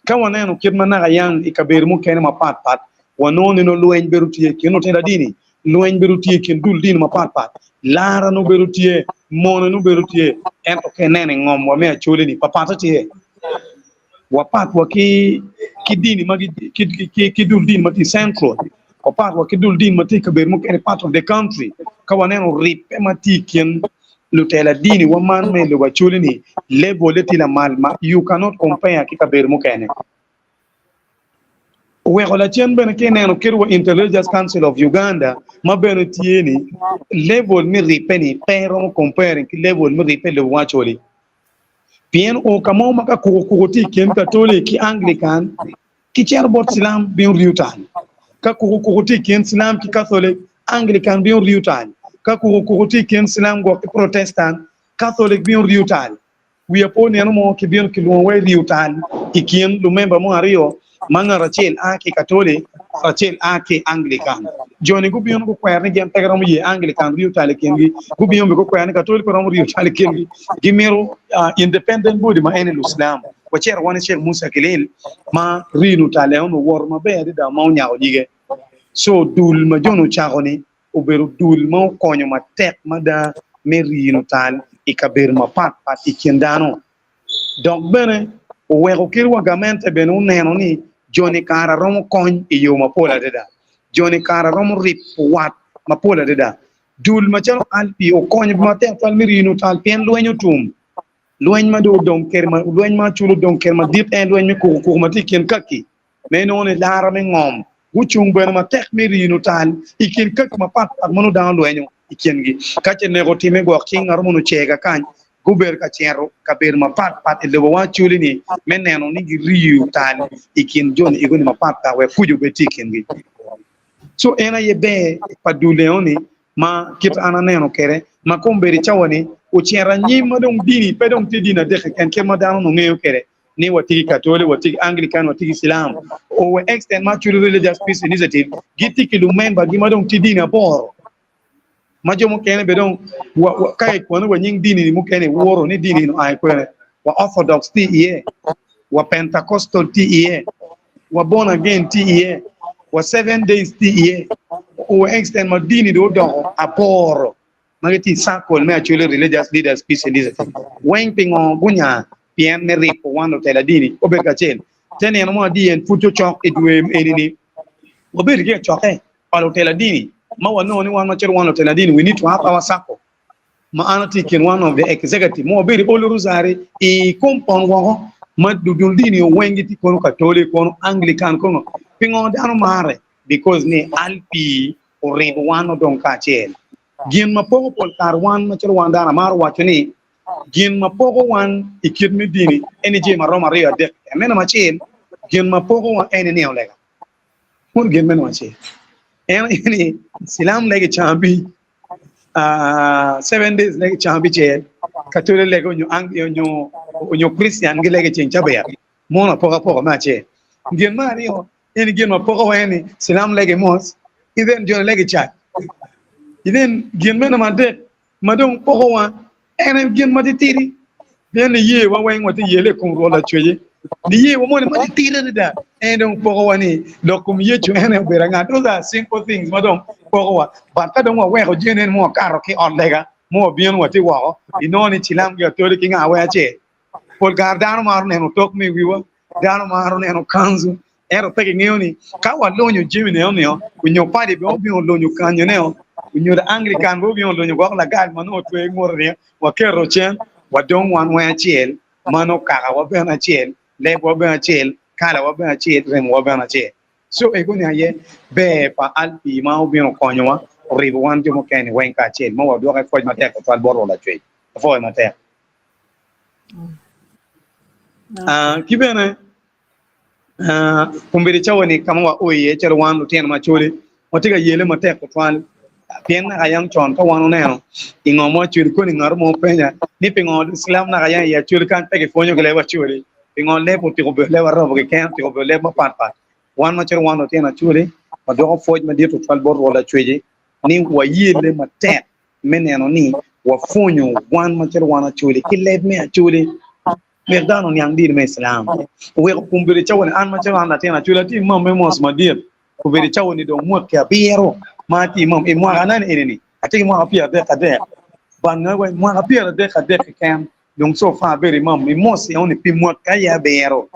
ka waneno kit ma naka yang i kabedo mukene mapat pat, wanongo ni nongo lweny bedo tye i kin lutino dini, lweny bedo tye i kin dul dini mapat pat, lara nongo bedo tye, mone nongo bedo tye, ento ka ineno i ngomwa me Acholi-ni papatte tye. Wapat wa ki ki dini ma ki ki ki dul dini ma tye i central, wapat wa ki dul dini ma tye i kabedo mukene part of the country. Ka waneno ribbe ma tye i kin lutela dini wa man me lobo Acholi ni level-le tye lamal ma you cannot compare ki kabedo mukene. Oweko lacen bene ka ineno kit wa Inter-Religious Council of Uganda ma bene tye ni level me ribbe ni pe romo comparing ki level me ribbe i lobo wa Acholi. Pien o ka mo ma ka kukukuku tye i kin Katoli ki Anglican, kicito bot Cilam bino riyo tal. Ka kukukuku tye i kin Cilam ki Katholik, Anglican bino riyo tal. Ka kukukuku tye i kin Cilam gwok ki Protestant, Katholik bino riyo tal. Wiya po nino mo kibino kilwongowa i riyo tal i kin lumemba mo aryo ma ngat acel a ki i Katoli, ngat acel a ki i Anglican. Jo-ni gubino gukwero ni gin pe giromo ye Anglican riyo tal i kingi. Gubino bene gukwero ni Katoli pe romo riyo tal i kingi. Gimito independent body ma en aye Lucilam. Wacito wan i Sheikh Musa Kilil ma rino tal en onongo owoto maber adada ma onyako nyige. So dul ma jo-ni ocako-ni obedo dul ma okonyo matek mada me rino tal i kabedo mapat pat i kin dano. Dok bene oweko kit wa gamente bene oneno ni joni kara romo kony i yo mapol adada. Joni kara romo ripo wat mapol adada. Dul macalo ALPI okonyo matek twal me rino tal pien lweny otum. Lweny ma dong odong kede ma lweny ma Acholi odong kede madit en lweny me kuku kuku ma tye i kin kaki ma inongo ni lara me ngom gucung bene matek me rino tal i kin kaki mapat pat ma nongo dano lwenyo i kingi. Ka ce neko otimme gwok cing ngat mono ocer kakany, gubedo ka cito kabedo mapat pat i lobowa Acholi-ni me neno ni giriyo tal i kin joni egoni mapat pat wek kuc obed tye i kingi. Co en aye ber pa dul enoni ma kit an aneno kwede ma kombeddi cawa-ni ocito anyim ma dong dini pe dong tye dini adek keken kit ma dano onongo ngeyo kwede. Ni watye ki Katoli, watye ki Anglican, watye ki Cilam. Owe extent ma Acholi Religious Peace Initiative gitye ki lumemba gi ma dong tye dini aboro. Ma jo mukene bene dong ka ikwano wa nying dini ni mukene iwuro ni dini ni oa kwene. Wa Orthodox tye iye, wa Pentecostal tye iye, wa Born Again tye iye, wa Seven Days tye iye, wa extent ma dini dong odoko aboro ma gitye i circle me Acholi Religious Leaders Peace Initiative. Weng pingo gunya? Pien me ripo wan lutela dini obed kacel. Te nino mo adi en pud cocok i dwe eni-ni, wabedo ki kacokke pa lutela dini ma wanongo ni wan macalo wan lutela dini we need to have our circle. Ma an atye i kin one of the executive ma wabedo i Olo Rosary i compound woko ma dul dini weng gitye kono Katoli kono Anglican kono pingo dano mare because ni alpi oribo wan odong kacel. Gin ma poko pol kare wan macalo wan dano amaro waco ni gin ma poko wan i kit me dini en ni jami maromo aryo adek keken. Me namba acel gin ma poko wa en ni nino lega. Mono gin me namba acel en aye ni cilam lego i cambi 7 days lego i cambi cel Katoli lego nyo nyo nyo Christian gilego i ceng cabit. Mono apokapoka me acel. Gin me aryo En gin ma poko weng ni cilam lege mos ki then joni lege cac. Then gin meno ma adek ma dong poko wa en aye gin ma titidi pien niye wa weng watye yele i kom Rwot Lacwece. Niye wa moni ma titidi adada en dong poko wa ni lok kom Yecu en aye obedo anga. Those are simple things ma dong poko wa. But ka dong waweko jami eni ma wakato ki ot lega ma wabino watye woko inongo ni cilam ki atoli ki nga weng acel. Pol kare dano maro neno otok me i wiwa, dano maro neno kanzu, ento pe gingeyo ni ka walonyo jami-ni enonio, onyo padi bene obino lonyo kanyone-o, onyo the Anglican bene obino lonyo gwok lagal ma nongo otweyo i ngute-ni, waketo cen, wadong wan weng acel, ma nongo kakawa bene acel, lebwa bene acel, kalawa bene acel, remowa bene acel. Co ego-ni aye ber pa alpi ma obino konyowa, oribo wan jo mukene-ni weng kacel, ma wadwoke pwoc matek tutwal bot Rwot Lacwec. Apwoyo matek. Ki bene, kombeddi cawa-ni ka ma wao iye calo wan lutino ma Acholi, watye ka yele matek tutwal pien naka yam con ka wan oneno i ngo mo Acholi koni ngat mo penya ni pingo Lucilam naka yam i Acholi kany pe gipwonyo ki leb Acholi, pingo leb otyeko bedo leb Arabo keken, otyeko bedo leb mapatpat. Wan macalo wan lutino Acholi, wadwoko pwoc madit tutwal bot Rwot Lacweci ni wayele matek me neno ni wapwonyo wan macalo wan Acholi ki leb me Acholi wek dano oniang dini me Islam. Oweko kombeddi cawa ni an macalo an latin Acholi atye imam me mosque madit obedo cawa ni dong mwaki abiro ma atye imam i mwaka na ni eni ni atye ki mwaka 33 but mwaka 33 keken dong so far abedo imam i mosque eno ni pi mwaki aye abiro.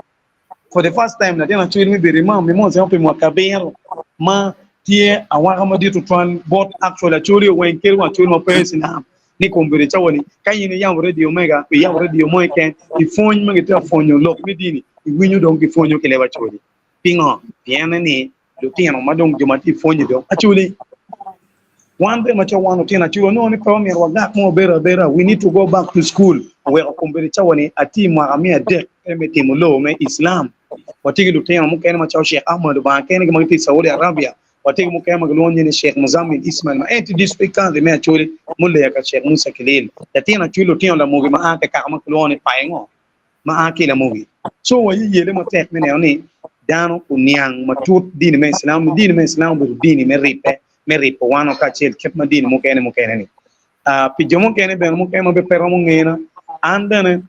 For the first time latin Acholi me bedo imam i mosque eno pi mwaki abiro ma tye awaka madit tutwal bot actual Acholi weng kadi wa Acholi ma pe Islam ni kombeddi cawa ni ka in iyabo radio mega iyabo radio mo keken ipwony ma gitye ka pwonyo lok me dini iwinyo dong gipwonyo ki leb Acholi. Pingo? Pien ni lutino ma dong jo ma tye pwonyo dong Acholi. Wan bene macalo wan lutino Acholi wanongo ni pe omyero wagak ma wabedo abeda we need to go back to school oweko kombeddi cawa ni atye i mwaka me adek pe me timo law me Islam. Watye ki lutino mukene macalo Sheikh Ahmad Lubanga kene ma gitye i Saudi Arabia. Watye ki mukene ma gilwongo nyinge ni Sheikh Muzammil Ismail ma en tye district council me Acholi muleya ka Sheikh Musa Kilil. Latin Acholi lutino lamogi ma a ki kaka ma kilwongo ni Paengo ma a ki i lamogi. Co waye yele matek me neno ni dano oniang matut dini me Islam ni dini me Islam obedo dini me ribbe me ribo wano kacel kit ma dini mukene mukene ni. Pi jo mukene bene mukene ma pe romo ngena an bene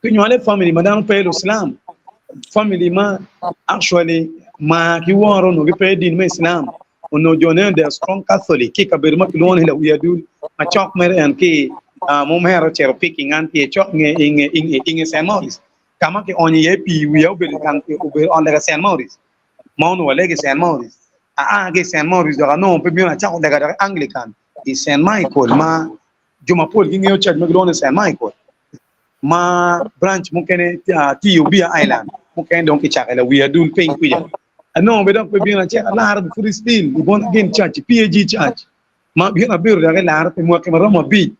Kinywale i family ma dano pe Lucilam, family ma actually mar ki woro onongo gipe i dini me Islam. Onongo jo ne they are strong Catholic ki i kabedo ma kilwongo ni Lawi Adul ma cok mere en ki Mumero ocito picking an ki cok i nge St. Maurice ka ma kionyo iye pii wiya obedo gang obedo ot lega St. Maurice ma onongo walego i St. Maurice. Aa ki i St. Maurice dok anongo pe bino acako lega dok i Anglican i St. Michael ma Jo mapol gingeyo church ma gilwongo ni St. Michael ma branch mukene tye i Ubia Island, mukene dong kicako i Lawi Adul piny kwija. Anongo bene dok pe bino acito alaro pi pud still i Born Again Church, i PAG Church ma bino abedo dok i laro pi mwaki ma romo abic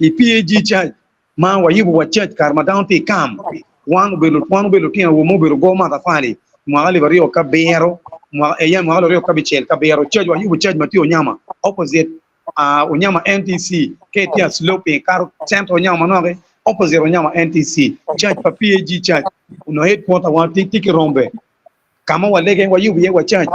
i PAG Church ma wayubo wa church kare ma dano tye i kam. Wan obedo wan obedo lutino awobe ma obedo go matafali mwaka 2007 mwaka eya mwaka 2006 ki church wayubo church ma tye Onyama opposite Onyama NTC ka itye a sloping ikato center Onyama manok opposite Onyama NTC church pa PAG church onongo headquarter wa tye ki Rombe ka ma walege wayubo iye wa church.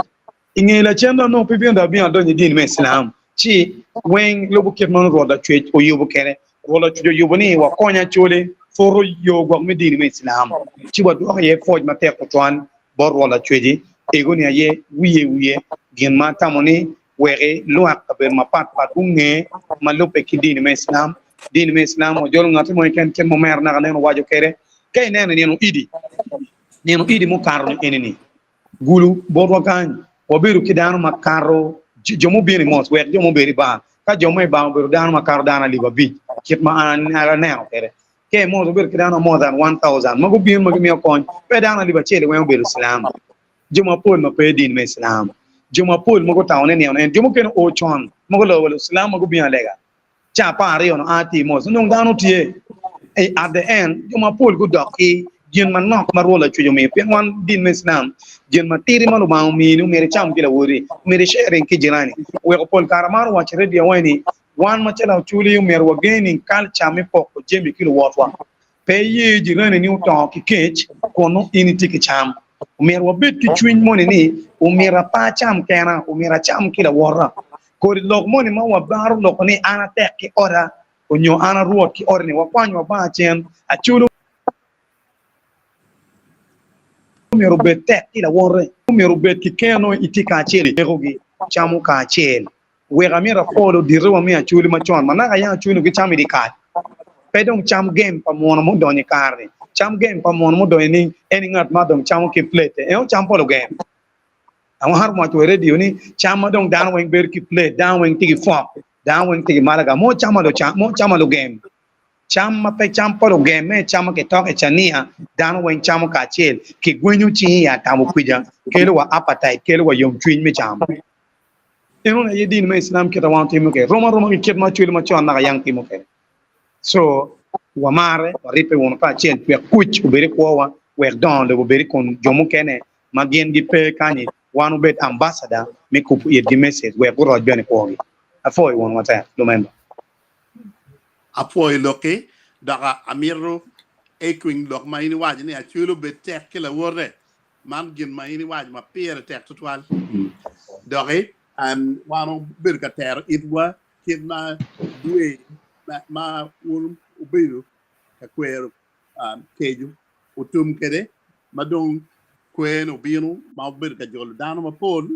I nge lacen dong nongo pe bino dok abino adonyo i dini me Islam ci weng lubo kit ma Rwot Lacwec oyubo kwede. Rwot Lacwec oyubo ni wakony Acholi. puro yo gwok me dini me Islam, ci wadwoko iye pwoc matek tutwal bot Rwot Lacweci. Ego-ni aye wiye wiye gin ma atamo ni weki lwak kabedo mapat pat gunge ma lubbe ki dini me Islam. Dini me Islam ojolo ngati mo keken kit ma omera naka nen owaco kwede. Ka ineno i nino Idi, nino Idi mukato-ni eni-ni, Gulu botwa kany, wabedo ki dano makato jo mubino i mos, wek jo mubed i bar. Ka jo ma i bar obedo dano makato dano alip abic, kit ma an aneno kwede. Ka i mos wabedo ki dano more than 1,000 ma gubino ma gimiyo kony, pe dano alip acel weng obedo Cilam. Jo mapol ma pe i dini me Cilam, jo mapol ma gutamo ni nino en, jo mukene oo con ma guloyo wa Lucilam ma gubino alega. Ca 12 onongo a tye i mos, onongo dano tye. At the end, jo mapol gudok ki gin manok ma Rwot Lacwec omiyo. Pien wan dini me Islam, gin matidi ma Lubanga omiyoni omyero icam ki lawoti, omyero i sharing ki jirani. Oweko pol kare amaro waco i radio wai ni, wan macalo Acholi omyero wageni culture me poko jami ki luwotwa. Pe iye jirani ni oto ki kec kun nongo in itye ki cam. Omyero wabed ki cwiny moni ni omyero apa acam kena, omyero acam ki lawota. Kodi lok moni ma wabaro loko ni an atek ki oda onyo an arwot ki odi ni wakwanyo wabanga cen aculo myero obed tek ki lawote myero obed ki keno itye kacel i tekogi camo kacel wek amyero apol odite wa me aculi macon ma naka yam aculi gicamo i dyekal pe dong cam gem pa muno mudonyo i kare ni cam gem pa muno mudonyo ni en ngat ma dong camo ki plate en ocam polo gem. Awaro waco i redio ni cam ma dong dano weng bedo ki plate, dano weng tye ki fork, dano weng tye ki malaga, mo cam mo cam lugem. Cam ma pe cam pa lugem me cam ma kitoko i cania, dano weng camo kacel, kigwenyo cingi i atabo kwica, kelo wa appetite, kelo wa yomcwiny me cam. Enoni aye dini me Islam kit ma wan watimo kwede, rom aroma ki kit ma Acholi macon naka yang timo kwede. So, wamarre, waribbe wunu kacel wek kuc obed i kwowa, wek dongo lobo obed i kom jo mukene ma gin gipe kanyi, wan wubed ambassador me kubo itgi message wek guroc bene kwogi. Apwoyo wun matek lumemba. Apwoyo lokki, dok amito echoing lok ma in iwaco ni Acholi obed tek ki lawote. Man gin ma in iwaco ma pire tek tutwal. Doki wan obedo ka tero itwa kit ma dwe ma wun wubedo ka kwero keco otum kwede ma dong kwer-ni obino ma obedo ka jolo dano mapol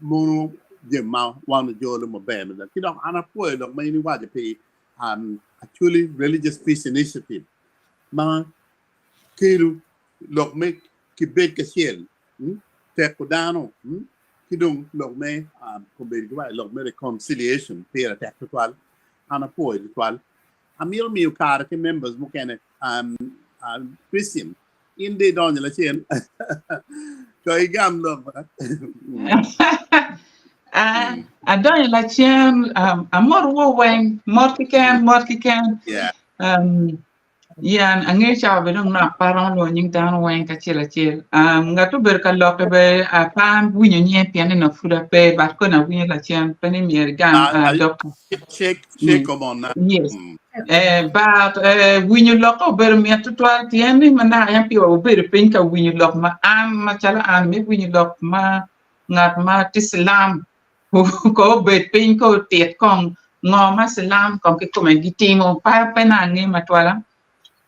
mono jami ma wan ojolo maber mada. Ki dok an apwoyo lok ma in iwaco pi Acholi Religious Peace Initiative ma kelo lok me kibed kacel, teko dano ki dong lok me kombeddi ki waco lok me reconciliation pire tek tutwal. An apwoyo tutwal. Amito miyo kare ki members mukene. Um, uh, Christian, in dong idonyo lacen. To igam lok ba. Ah, adonyo lacen, um, amor wo weng, mot keken, mot keken. Yeah. Um, Yan, angeyo cawa bene dong nok pe aromo lwongo nying dano weng kacel acel. Um, ngat obedo ka lokke be uh, pe awinyo nyinge pien ni onongo pud ape, but koni awinyo lacen, pe ni myero igam Uh, uh, uh, doctor. shake, Mm. shake omona. Yes. Mm. Eh, but eh, winyo lokke obedo mit tutwal pien ni ma naka yam piwa wabedo piny ka winyo lok ma an macalo an me winyo lok ma ngat ma tye cilam ko obed piny ko otit kong ngo ma cilam kong kikome gitimo pa pe na ange matwala.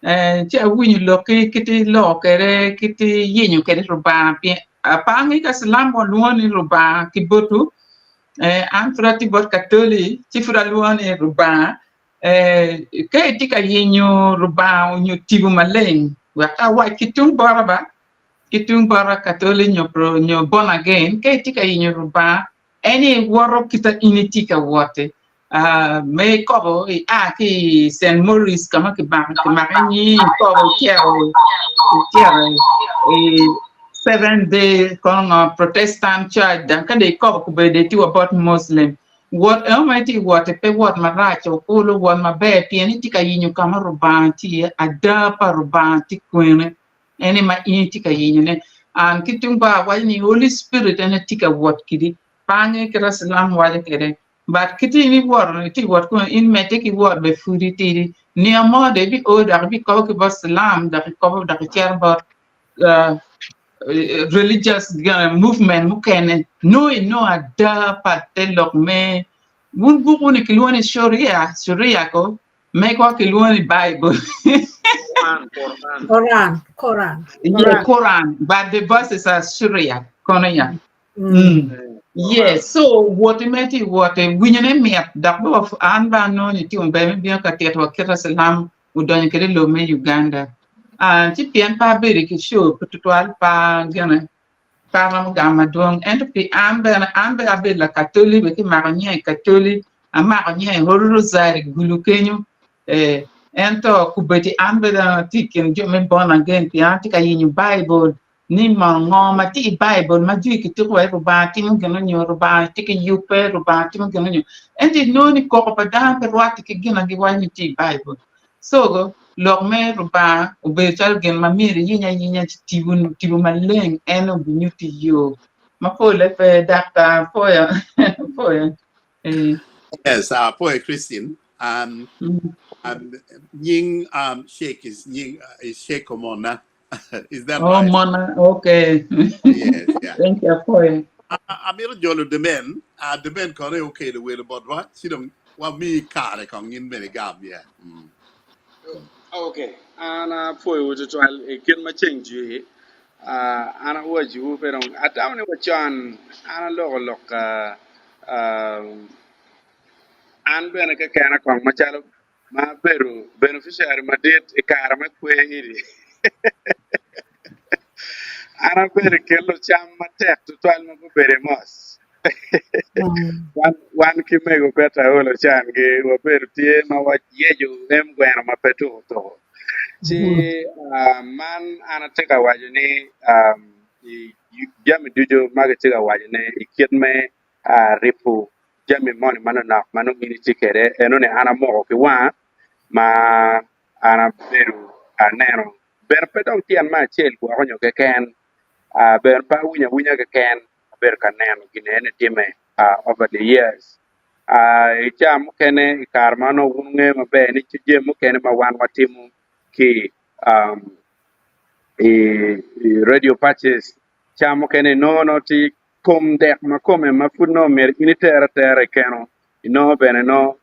Eh, ci awinyo lokki kiti loko kwede kiti yenyo kwede Rubanga pien pe angeyo ka cilam walwongo ni Rubanga ki botwu. Eh, an pud atye bot Katoli ci pud alwongo ni Rubanga. Eh, ka itye ka yenyo Rubanga onyo tipo maleng wek awac ki tung bota ba ki tung bota Katoli nyo pro nyo born again ka itye ka yenyo Rubanga en aye woto kita in itye ka wot-ti. Ah, me ikobo ia ki i Cent Maurice ka ma kimako kimako nyingi ikobo icito icito i Seventh Day kono ngo Protestant Church dok ka dong ikobo kobedo dong itye wa bot Muslim. Wot eno ma itye ka wot-ti pe wot marac okulu wot maber pien itye ka yenyo ka ma Rubanga tye iye, ada pa Rubanga tye kwene. En aye ma in itye ka yenyone. An ki tung bota awaco ni Holy Spirit en aye tye ka wot kidi. Pe angeyo kit ma cilam waco kwede. But kit in iwoto ni itye ka wot kunu, in medde ki wot bene pud itidi. Nino mo dong ibio dok ibikobo ki bot cilam dok ikobo dok icito bot religious movement mukene. Nongo inongo ada pa te lok me wun bukwu ni kilwongo ni Sharia, Sharia ko. Megwa kilwongo ni Bible. Quran, Quran. Quran, Quran. Yeah, Quran, but the verses are Sharia, kono ya. Mm. Mm. Yes, so woti me ti wote winyo ne mit dok be wa an ba anongo ni timo ber me bino ka tito wa kit cilam odonyo kede lobo me Uganda. Ah, ci pien pe abedo ki show pe tutwal pa gene pe aromo gamo madwong ento pi an bene an bene abedo lakatoli be kimako nyinga i katoli amako nyinga i Holy Rosary Gulu kenyo eh, ento kubedi an bene atye i kin jo me born again pien atye ka yenyo Bible ni mono ngo ma tye i Baibul ma jwi kituko wai Rubanga timo gin onyo Rubanga tye ki yubbe Rubanga timo gin onyo ento inongo ni koko pa dano pe rwatte ki gin ma giwaco ni tye i Baibul so lok me Rubanga obedo calo gin ma myero iyiny ayinya ci tipo tipo maleng en obinyutti yo ma pole pe daktar pwoyo pwoyo eh. Yes, pwoyo Christine. Um, um, nying um, Sheikh is nying uh, is Sheikh Omona. Is that Oh, right? Mona, okay. Yes, yeah. Thank you, apwoyo. Amito jolo Demen. Demen kono aye okelo welo botwa, ci dong wamiyi kare kong in bene igam. Yeah. Okay, an apwoyowu tutwal i kit ma ceng jwi. Uh, an awaciwu pe dong atamo ni wacon an aloko lok uh, uh, an bene kekena kong macalo ma abedo beneficiary madit i kare me kwer eni. An abedo i kin lucam matek tutwal ma gubedo i mos. Wan, wan ki mego Betta Olo can gi wabedo tye ma wayeco em gweno ma pe tuko tuko. Ci ah, man an atye ka waco ni um, i jami ducu ma gitye ka wacone i kit me ah, ripo jami moni manonok ma nongo in itye kwede, enoni an amoko ki wanga ma an abedo aneno bene pe dong tyen me acel gwoko nyo keken bene pe awinyo awinya keken abedo ka neno gin eni timme over the years i ca mukene i kare ma nongo wun wungeyo maber ni tye jami mukene ma wan watimo ki i radio patches ca mukene inongo nongo tye Kom dek ma kome ma pud nongo myero in iter atera i keno, inongo bene nongo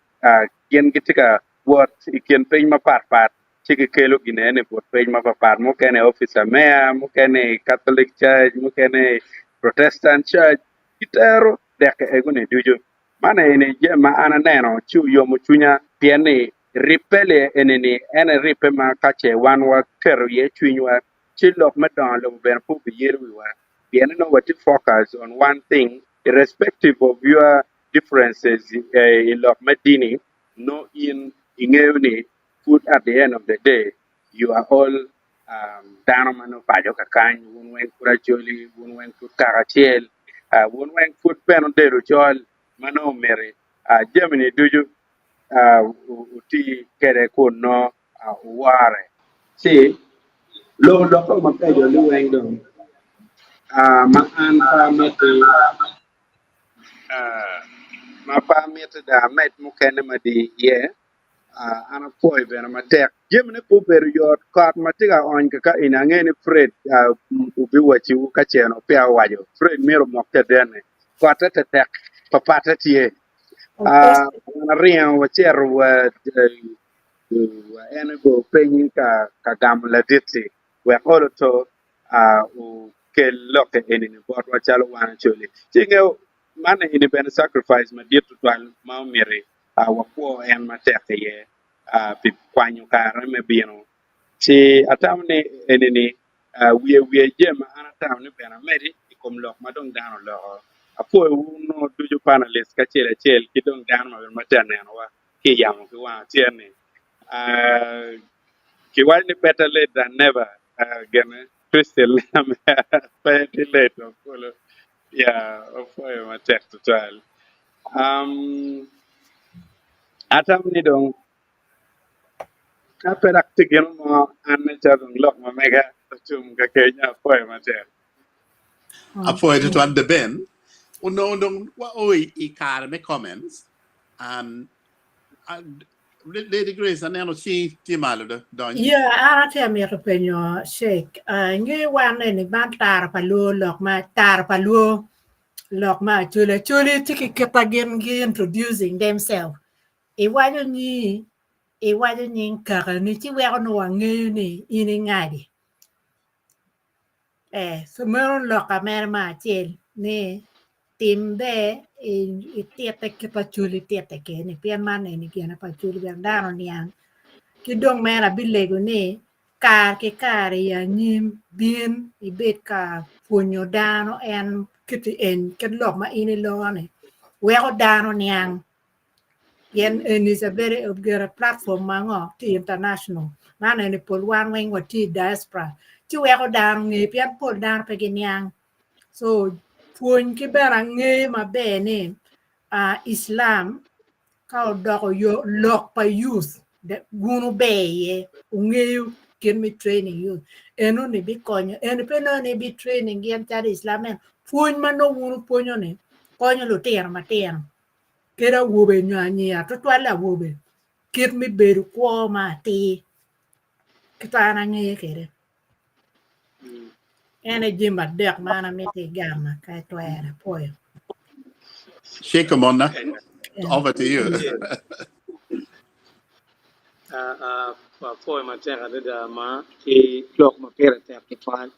gin gitye ka wot i kin piny mapat pat ci gikelo ginene i but piny mapapat, mukene i opic pa meya, mukene i Catholic Church, mukene i Protestant Church, gitero dek egoni ducu. Man eni jami ma an aneno ci oyomo cwinya pien ni ribbe eni-ni en aye ribbe ma ka ce wan waketo iye cwinywa ci lok me dongo lobo bene pe obiyelo wiwa. Pien nongo watye focus on one thing irrespective of your differences i lok me dini nongo in ingeyo ni pud at the end of the day you are all dano ma nongo paco kakany wun weng pud acholi wun weng pud kaka acel wun weng pud bene odedo col ma nongo omiti jami ni ducu wuti kwede kun nongo wuwore. Ci loko lokke mabeco liweng dong ma an pe amiti ma pe amiti dong amed mukene madi iye an apwoyo bene matek jamine pe obedo yot kot ma tye ka ony kaka eni angeyo ni Fred obiwacciwu ka ce onongo peya owaco Fred myero omok cadenne kotte tetek papatte tye wan aringo wacito wa en ogo piny ka gamo ladit-ti wek olo to okel lokke eni-ni botwa calo wan Acholi. Ci ingeyo man eni bene sacrifice madit tutwal ma omiti wakwo en matek iye pi kwanyo kare me bino. Ci atamo ni eni-ni wiye wiye jami ma an atamo ni bene amedi i kom lok ma dong dano oloko. Apwoyowu nongo ducu panalist kacel acel ki dong dano ma bene ma tye ka nenowa. ki i yamo ki wang acel-ni. Kiwaco ni better late than never gine Crystal pe tye late wa kulu ya opwoyo matek tutwal. Atamo ni dong ka pe dok tye gin mo an nen calo dong lok ma mega otum kakeny apwoyo matek. Apwoyo tutwal The Ben. Onongo dong wao i kare me comments. Um, uh, Lady Grace, aneno cingi tye malo do, dony. Yeah, an atye amito penyo Sheikh. Uh, inge wan eni man tara pa luo lok ma tara pa luo lok ma acholi acholi tye ki kita gin gi introducing themselves. Iwaco ni. Iwaco nying kakani ci weko nongo wangeyo ni in ingadi. Eh, so meno loka mere me acel ni tim ber ititte kit Acholi tite kede pien man eni gine pa Acholi wek dano oniang. Ki dong mere abilego ni kare ki kare i anyim bin ibed ka pwonyo dano en kit en kit lok ma in iloko ni weko dano niang pien eni is a very gire platform ma ngo tye international man eni pol wan weng watye i diaspora ci weko dano nge pien pol dano pe giniang so pwony ki bene angeyo maber ni Islam ka odoko yo lok pa youth gunu ber iye ongeyo kit me training youth enoni bikonyo eni pe nongo ni bi training gin calo Islam ento pwony ma nongo wun wupwonyo ni konyo lutino matino kadi awobe nyo anyira tutwalle awobe kit me bedo kwo ma atir kit ma an angeyo kwede en aye jami adek ma an amito igama ka itwero apwoyo. Sheikh Mona, over to you. Apwoyo matek adada ma ki lok ma pire tek tutwal.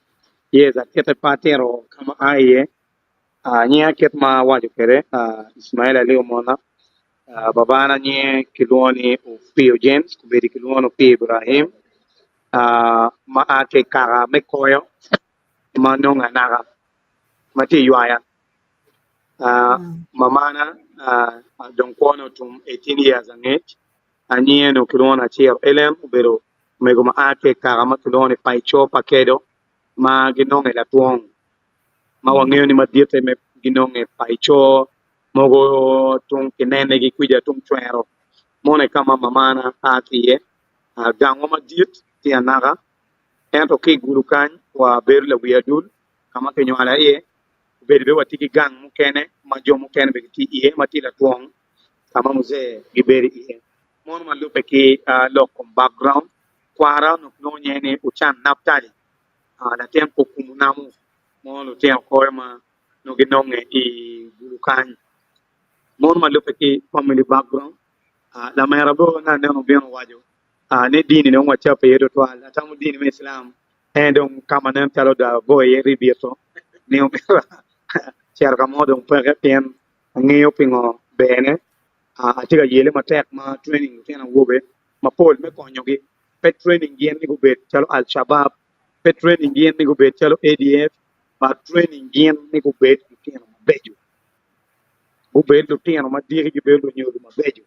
Yes, atite pe atito ka ma aa iye. Nyinga kit ma awaco kwede Ismail Ali Omona, babana nyinge kilwongo ni Opio James kombeddi kilwongo ni Opio Ibrahim ma a ki i kaka me Koyo ma nongo anaka ma tye i Ywaya. Mamana dong kwone otum 18 years angec nyinge onongo kilwongo ni Aciro Ellen obedo omego ma a ki i kaka ma kilwongo ni Paico Pakedo ma ginongo i Latwong. Ma wangeyo ni maditte me ginonge paco mogo tung kinenegi kwija tung cwero mono i ka ma mamana a ki iye. Gangwa madit tye anaka ento ki i gudo kany wabedo lawi adul ka ma kinywala iye obedo bene watye ki gang mukene ma jo mukene bene gitye iye ma tye latwong ka ma muzee gibedo iye. Mono ma lubbe ki lok kom background kwara onongo kilwongo nyinge ni Ocan Naptali. Latin pa okumo namo mo lutino koyo ma nongo ginonge i gudo kany. Mono ma lubbe ki family background, lamera bene na aneno obino owaco ni dini dong wacape iye tutwal. Atamo dini me Islam en dong ka ma nen calo dong agoyo iye ribito ni omyero acito ka mo dong peke pien angeyo pingo berne. Atye ka yele matek ma training lutino awobe mapol me konyogi. Pe training gin ni gubed calo Al Shabab, pe training gin ni gubed calo ADF, but training gin ni gubed lutino mabeco, gubed lutino ma diki gibedo lunyodo mabeco.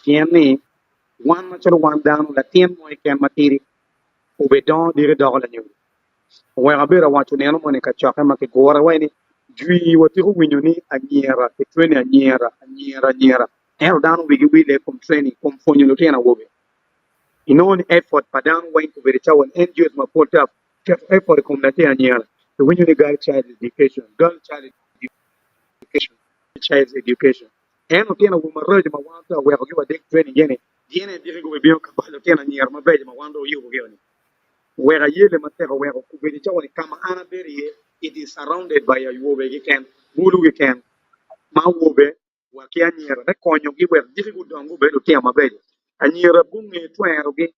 Pien ni wan macalo wan dano, latin mo keken matidi obedongo diki doko lanyodo. Oweko abedo awaco nino moni i kacokke ma kigure wa ni, Jwi watiko winyo ni anyira ki training anyira, anyira, anyira, ento dano wigi wile i kom training, kom pwonyo lutino awobe. Inongo ni effort pa dano weng obedo cawa ni NGOs mapol tye ka keto effort i kom latin anyira. Iwinyo ni girl child education, girl child education, girl child education. Ento lutino awobe maraco ma wan tye ka wekogi wadek training gini, gin aye diki gubibino ka balo lutino anyira mabeco ma wan dong wayubogi-o ni. Wek ayelle matek oweko obedo cawa ni ka ma an abedo iye it is surrounded by awobe keken, bulu keken ma awobe wa ki anyira me konyogi wek diki gudong gubed lutino mabeco. Anyira gunge twerogi,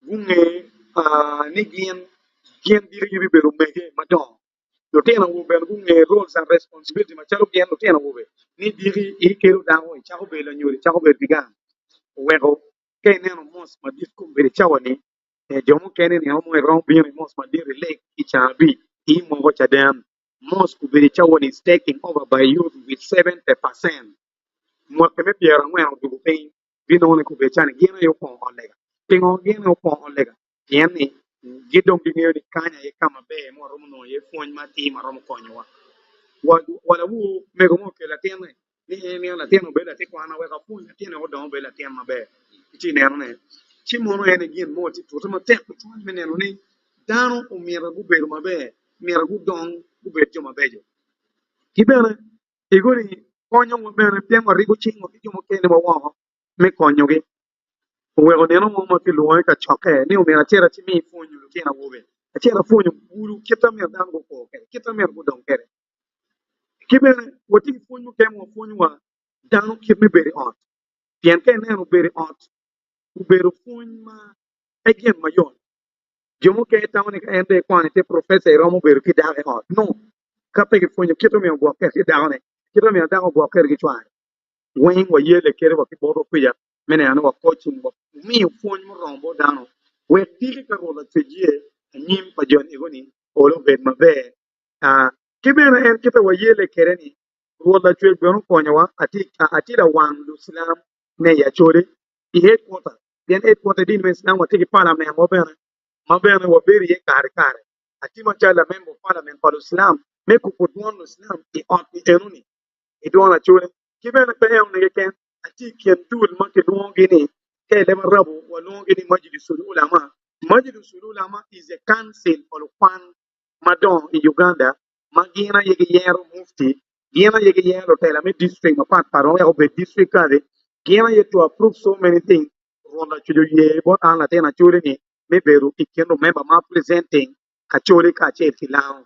gunge ni gin gin diki gibibedo omege madongo. Lutino awobe bene gunge roles and responsibility macalo gin lutino awobe ni diki ikelo dako icako bedo lanyodo icako bedo ki gang oweko ka ineno mosque madit kombeddi cawa-ni Jo mukene nino mo iromo bino i mosque madit i lake i caa abic i moko caden. Mosque obedo i cawa-ni is taking over by youth with 70% Mwaki me 40 odwogo piny binongo ni kobedo cani gin aye opongo ot lega. Pingo gin aye opongo ot lega? Pien ni gin dong gingeyo ni kany aye ka maber ma waromo nongo iye pwony ma atir ma romo konyowa. Wa lawor mego mo okelo latinne ni en mito latin obed latin kwana wek apwony latinne odong obed latin maber. Itye neno ne? Ci mono en aye gin mo tye tute matek tutwal me neno ni dano omyero gubedo maber, myero gudong gubed jo mabeco. Ki bene igoni konyowa bene pien waribo cingwa ki jo mukene wa woko me konyogi. Oweko nino mo ma kilwonge i kacokke ni omyero acit acimi pwonyo lutino awobe, acit apwonyo bulu kit ma myero dano gukwo kwede, kit ma myero gudong kwede. Ki bene, watye ki pwony mukene ma wapwonyo wa dano kit me bedo i ot. Pien ka ineno bedo i ot, Obedo pwony ma pe gin mayot. Jo mukene tamo ni ka en dong ekwano ite professor eromo bedo ki dako i ot. No. Ka pe kipwonyo kit omyero ogwok kwede ki dakone, kit omyero dako ogwok kwede ki cware. Weng wayelle kwede wa ki botwa kwica me neno ni wa coaching, wamiyo pwony muromo bot dano wek diki ka Rwot Lacwec ye anyim pa jo ego ni olo obed maber. Ki bene en kite wayelle kwede ni Rwot Lacwec bene okonyowa atye lawang Lucilam me i Acholi i headquarter pien headquarter i dini me Islam watye ki parliament wa bene ma bene wabedo iye kare kare. Atye macalo lamemba of parliament pa Lucilam me kubo dwon Lucilam i ot ni eno ni i dwon Acholi ki bene pe eno ni keken atye i kin dul ma kilwongogi ni ka i leb Arabu walwongogi ni Majlisul Ulama. Majlisul Ulama is a council pa lukwan madongo i Uganda ma gin aye giyero mufti, gin aye giyero lutela me district mapat pat ma weko obed district kadi, gin aye to approve so many things. Rwot Lacwec oye bot an latin Acholi ni me bedo i kin lumemba ma presenting Acholi kacel ki Lango.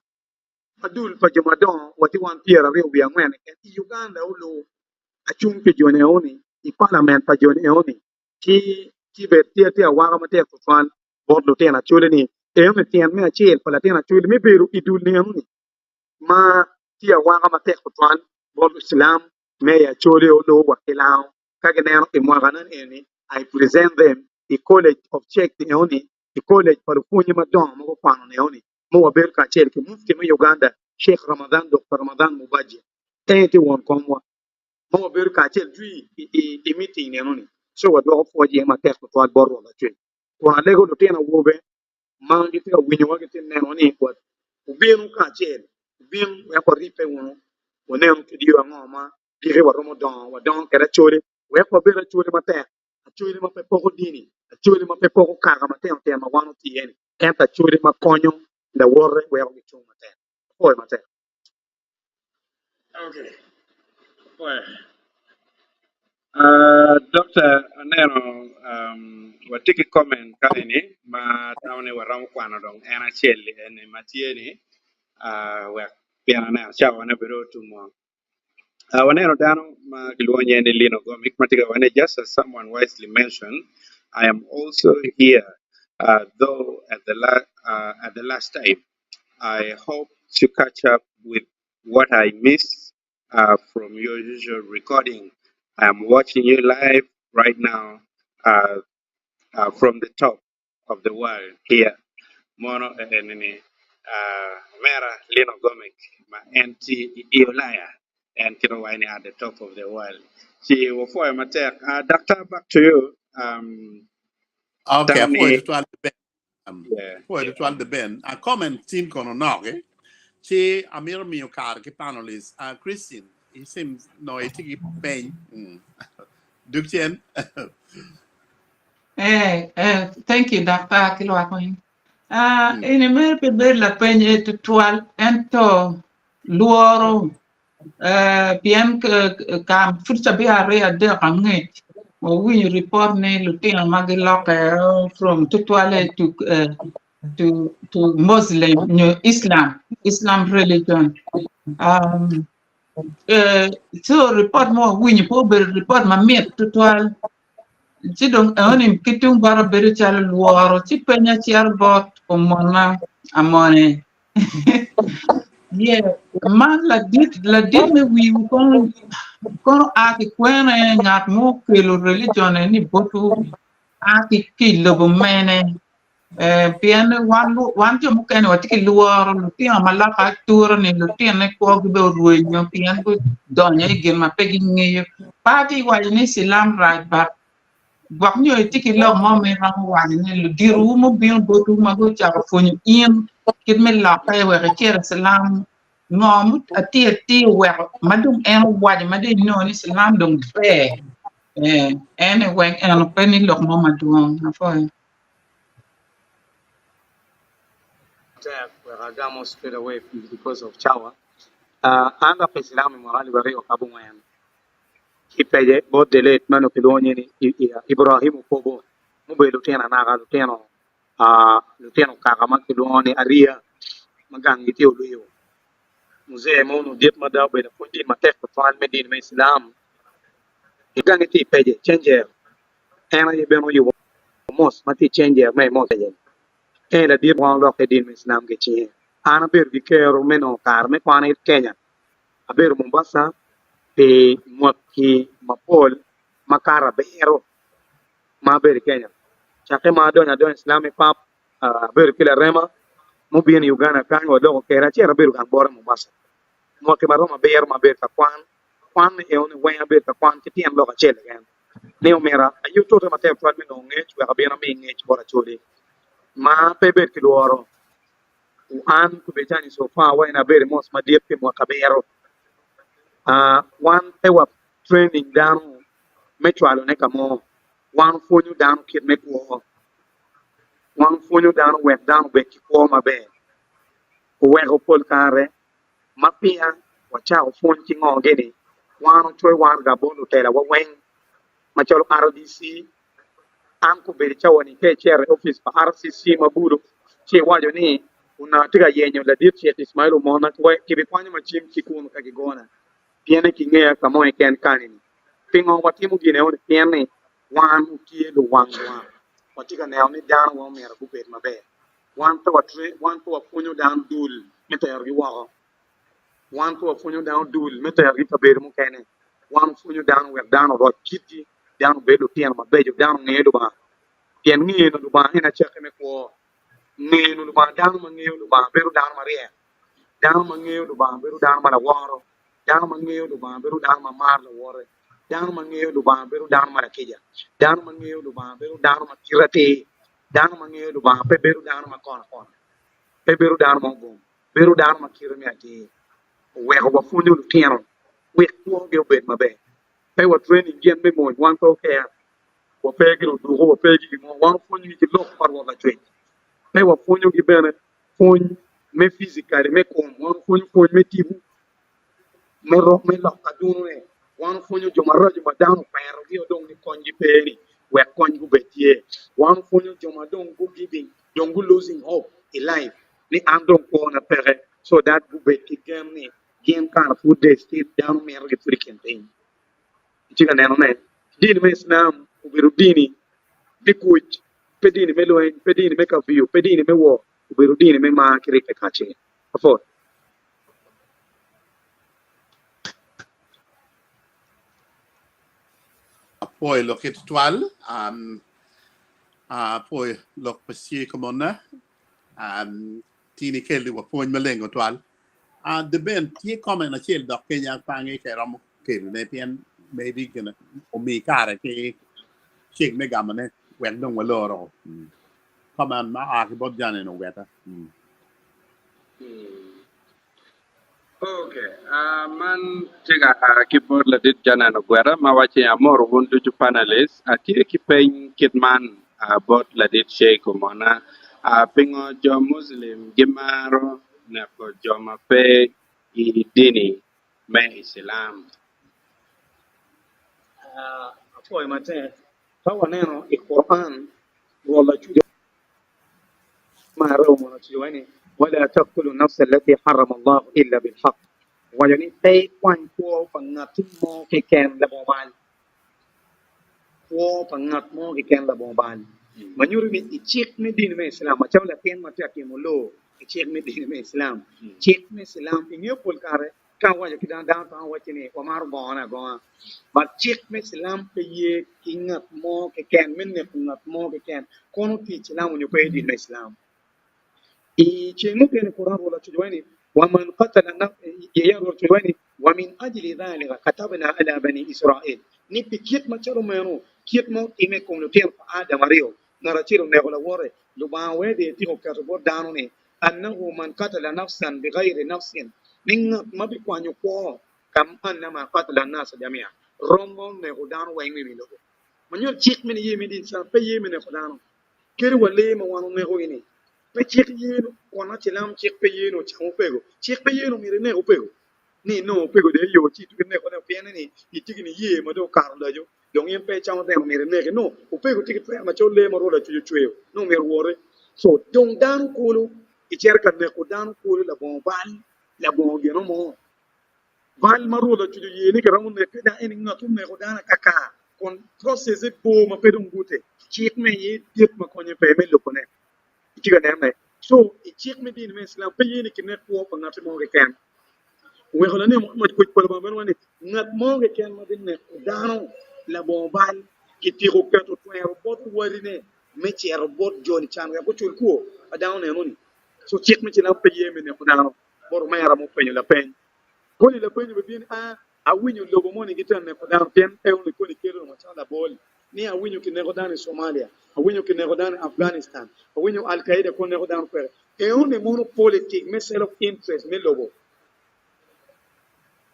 Ma dul pa jo madongo watye wan 24 keken i Uganda olu acung pi joni eoni i parliament pa joni eoni ki ci bed tye atye awaka matek tutwal bot lutino Acholi ni enoni tyen me acel pa latin Acholi me bedo i dul ni enoni ma tye awaka matek tutwal bot Lucilam me i Acholi olu wa ki Lango ka gineno i mwaka nen eni I present them i college of Church ni enoni i college pa lupwonye madongo ma gukwano ni enoni ma wabedo kacel ki Mufti me Uganda Sheikh Ramadhan Doktor Ramadhan Mubajje en tye won komwa ma wabedo kacel jwi i meeting ni enoni so wadwoko pwoc iye matek tutwal bot Rwot Lacwec. Kun alego lutino awobe ma gitye ka winyowa gitye ka neno ni wubino kacel, wubin wek waribbe wunu, wanenu kit yo ango ma diki waromo dongo, wadongo kwede acholi, wek wabed acholi matek, acholi ma pe poko dini, acholi ma pe poko kaka matino tino ma wan watye iye-ni, ento acholi ma konyo lawote weko gicung matek. Apwoyo matek. Okay. Apwoyo. Uh, Doctor, aneno um, watye ki comment ka eni ma atamo ni waromo kwano dong en acel eni ma tye ni uh, wek pien aneno cawa ne bedo otumo. Uh, waneno dano ma kilwongo nyinge ni Lino Gomic ma tye ka waco ni just as someone wisely mentioned, I am also here uh, though at the, la at the last time. I hope to catch up with what I missed uh, from your usual recording. I am watching you live right now uh, from the top of the world here. Mono enini uh, Mera Lino Gomic ma en tye i Ulaya en kit ma waco ni at the top of the world. Ci wapwoyo matek. Doctor, back to you. Um, Okay, tamo apwoyo ni tutwal Ben. yeah. Apwoyo tutwal The Ben. A comment tin kono nok eh. Ci amito miyo kare ki panelists. Christine, it seems no itye ki peny. Duk cen. Eh, thank you, Dr. Kilwak weng. Ah, ini mere pe bedo lapeny e tutwal ento lworo eh, pien ka pud cabit aryo adek angec wawinyo report ni lutino ma gilokke from tutwale to, to Muslim nyo Islam, Islam religion. So report ma wawinyo pe obedo report mamit tutwal. Ci dong enoni ki tung bota bedo calo lworo ci penya cito bot omona amone. Yeah, man ladit ladit me wiwu kono kono a ki kwene ngat mo okelo religion ni botwu a ki ki lobo mene. Eh, pien wan wan jo mukene watye ki lworo lutino ma loka atura ni lutine kwogi be orwenyo pien gudonyo i gin ma pe gingeyo. Pe atye waco ni cilam rac but gwok nyo itye ki lok mo ma iromo waco ni luditowu mubino botwu ma gucako pwonyo in kit me lokke wek icit i cilam ngo ma atir atir oweko ma dong en owaco ma dong inongo ni cilam dong ber eh, en weng eno pe ni lok mo madwong apwoyo. Matek wek agamo straight away because of cawa. An dok i cilam i mwaka alip aryo ki abongwen ki pece bot the late ma onongo kilwongo nyinge ni Ibrahim Okobo mubedo lutino anaka lutino lutino kaka ma kilwongo ni Aria ma ganggi tye Olwiyo. Muzee mo onongo dit mada obedo apwony dini matek tutwal me dini me Islam ki gangi tye i pece Cenjero en aye bene oyubo. Mosque ma tye i Cenjer me i Mosque aye-ni. En ladit ma olokke i dini me Islam ki cinge. An abedo ki kero me nongo kare me kwan i Kenya. Abedo Mombasa pi mwaki mapol makato abiro ma abedo i Kenya. Cakke ma adonyo adonya i Islam i pap, abedo ki larema mubino i Uganda kany waloko kwede acito abedo gang bote i Mombasa. Mwaki maromo abiro ma abedo ka kwan, kwan ni eno ni weng abedo ka kwan ki tyen lok acel keken. Ni omyero ayub tute matek twal me nongo ngec wek abin ami ngec bot Acholi ma pe bed ki lworo. An Kubecani so far wa en abedo i mosque madit pi mwaka abiro. Wan pe wa training dano me cwalo ne ka mo, wan opwonyo dano kit me kwo, wan opwonyo dano wek dano obed ki kwo maber. Oweko pol kare Ma peya wacako pwony ki ngo gini, wan ocoyo waraga bot lutela wa weng macalo RDC. An kobedo i cawa ni ka icito i opic pa RCC ma Gulu ci iwaco ni onongo atye ka yenyo ladit Sheikh Ismail Omona kibikwanyo ma cim ki kunu ka gigona pien ni kingeya ka mo keken kani ni. Pingo watimo gin eno ni? Pien ni wan otye luwang lwak watye ka neno ni dano wa omyero gubed maber. Wan pe wapwonyo dano dul me terogi woko. Wan pe wapwonyo dano dul me terogi i kabedo mukene. Wan wapwonyo dano wek dano oroc kitgi, dano obed lutino mabeco, dano onge Lubanga. Pien ngeno Lubanga en acakki me kwo. Ngeno Lubanga, dano ma ngeyo Lubanga bedo dano maryek. Dano ma ngeyo Lubanga bedo dano ma laworo. Dano ma ngeyo Lubanga bedo dano ma maro lawote. Dano ma ngeyo Lubanga bedo dano ma lakica. Dano ma ngeyo Lubanga bedo dano ma kite atir. Dano ma ngeyo Lubanga pe bedo dano ma kono akona, pe bedo dano ma ogom, bedo dano ma kite me atir. Oweko wapwonyo lutino wek kwogi obed maber. Pe wa training gin me mony, wan pe okeya, wape ki luduku, wape ki gin mo, wan wapwonyogi ki lok pa Rwot Lacwec. Pe wapwonyogi bene pwony me physically, me kom, wan wapwonyo pwony me tipo. Me rok me loko adunone, wan opwonyo jo maraco ma dano okwerogi o dong ni konygi pe-ni wek kony gubed tye. Wan opwonyo jo ma dong gu giving, dong gu losing hope i life ni an dong kwona peke so that gubed ki gen ni gin kara pud they still dano mitogi pud i kin piny. Itye ka nenone? Dini me Islam obedo dini me kuc, pe dini me lweny, pe dini me kafyu, pe dini me war, obedo dini me mar ki ribbe kacel. Apwoyo. Apwoyo lokki tutwal, apwoyo lok pa ci komona, tin ikelli wa pwony maleng tutwal. The Ben tye comment acel dok kenya pangi ka iromo kelone pien maybe gin omi kare ki cik me gamone wek dong waloro. Comment ma oa ki bot Janen oweta. Ok, man tye ka a ki bot ladit Janan Ogweta ma waco ni amoro wun ducu panelists. Atye ki peny kit man bot ladit Sheikh Omona, pingo jo Muslim gimaro neko jo ma pe i dini me Islam? Apwoyo matek. Ka waneno i Quran, Rwot Lacwec ma aryo mono ocibo ni, Wala taktulu nafsa allati harrama Allahu illa bilhaq, owaco ni, Pe ikwany kwo pa ngatti mo keken labongo bal. Kwo pa ngat mo keken labongo bal. Ma nyuto ni i cik me dini me Islam, macalo latin ma tye ka timo loo i cik me dini me Islam, cik me Islam ingeyo pol kare Ka awaco ki dano, dano twero wacci ni wamaro gongone agonga. But cik me cilam pe ye ki ngat mo keken me neko ngat mo keken kono tye i cilam onyo pe i dini me cilam. I ceng mukene Quran Rwot ococo wai ni, Wa man qatala Rwot ococo wai ni, Wa min ajli dhalika katabna ala bani Israel, ni pi kit macalo meno, kit ma otime i kom lutino pa Adam aryo, ngat acel oneko lawote, Lubanga wee dong etyeko keto bot dano ni, Annahu man qatala nafsan bighayri nafsin, ni ngat ma bikwanyo kwo, ka annama qatala annasa jami'a, rom ma oneko dano weng me wi lobo. Ma nyuto cik me niye me dini Islam pe ye me neko dano. Kadi wa lee ma wan oneko gi ni, pe cik ye kun acilam cik pe ye ni ocam opego, cik pe ye ni omyero inek opego. Ni inongo opego dong iyo ci ituko ineko ne pien ni itye ki niye ma dong okato laco. Dong in pe icamo deno myero ineki. No, opego tye ki twero macalo lee ma Rwot Lacwec ocweyo, nongo myero owote. Co, dong dano kulu, icito ka neko dano kulu labongo bal, labongo gino mo. Bal ma Rwot Lacwec oye ni kiromo neke dano, eni ngat oneko dano akaka. Kun process e bor ma pe dong gute. Cik me iye dit ma konye pe me lubone. Itye ka nene? So, i cik me dini me Islam pe ye ni kinek kwo pa ngati mo keken. Oweko lanen Muhammad kuc pa Lubanga bene waco ni, Ngat mo keken ma bineko dano labongo bal, kityeko keto twero bot wadine me cito bot joni can wek gucul kwo pa dano neno-ni. So cik me Cilam pe ye me neko dano. Bot omera ma openyo lapeny koni, lapeny obibino ni, A, awinyo lobo moni gitye ka neko dano pien eoni koni keto macalo labol ni awinyo kineko dano i Somalia, awinyo kineko dano i Afghanistan, awinyo Al Qaeda kono neko dano kwede. Eoni mono politik me self interest me lobo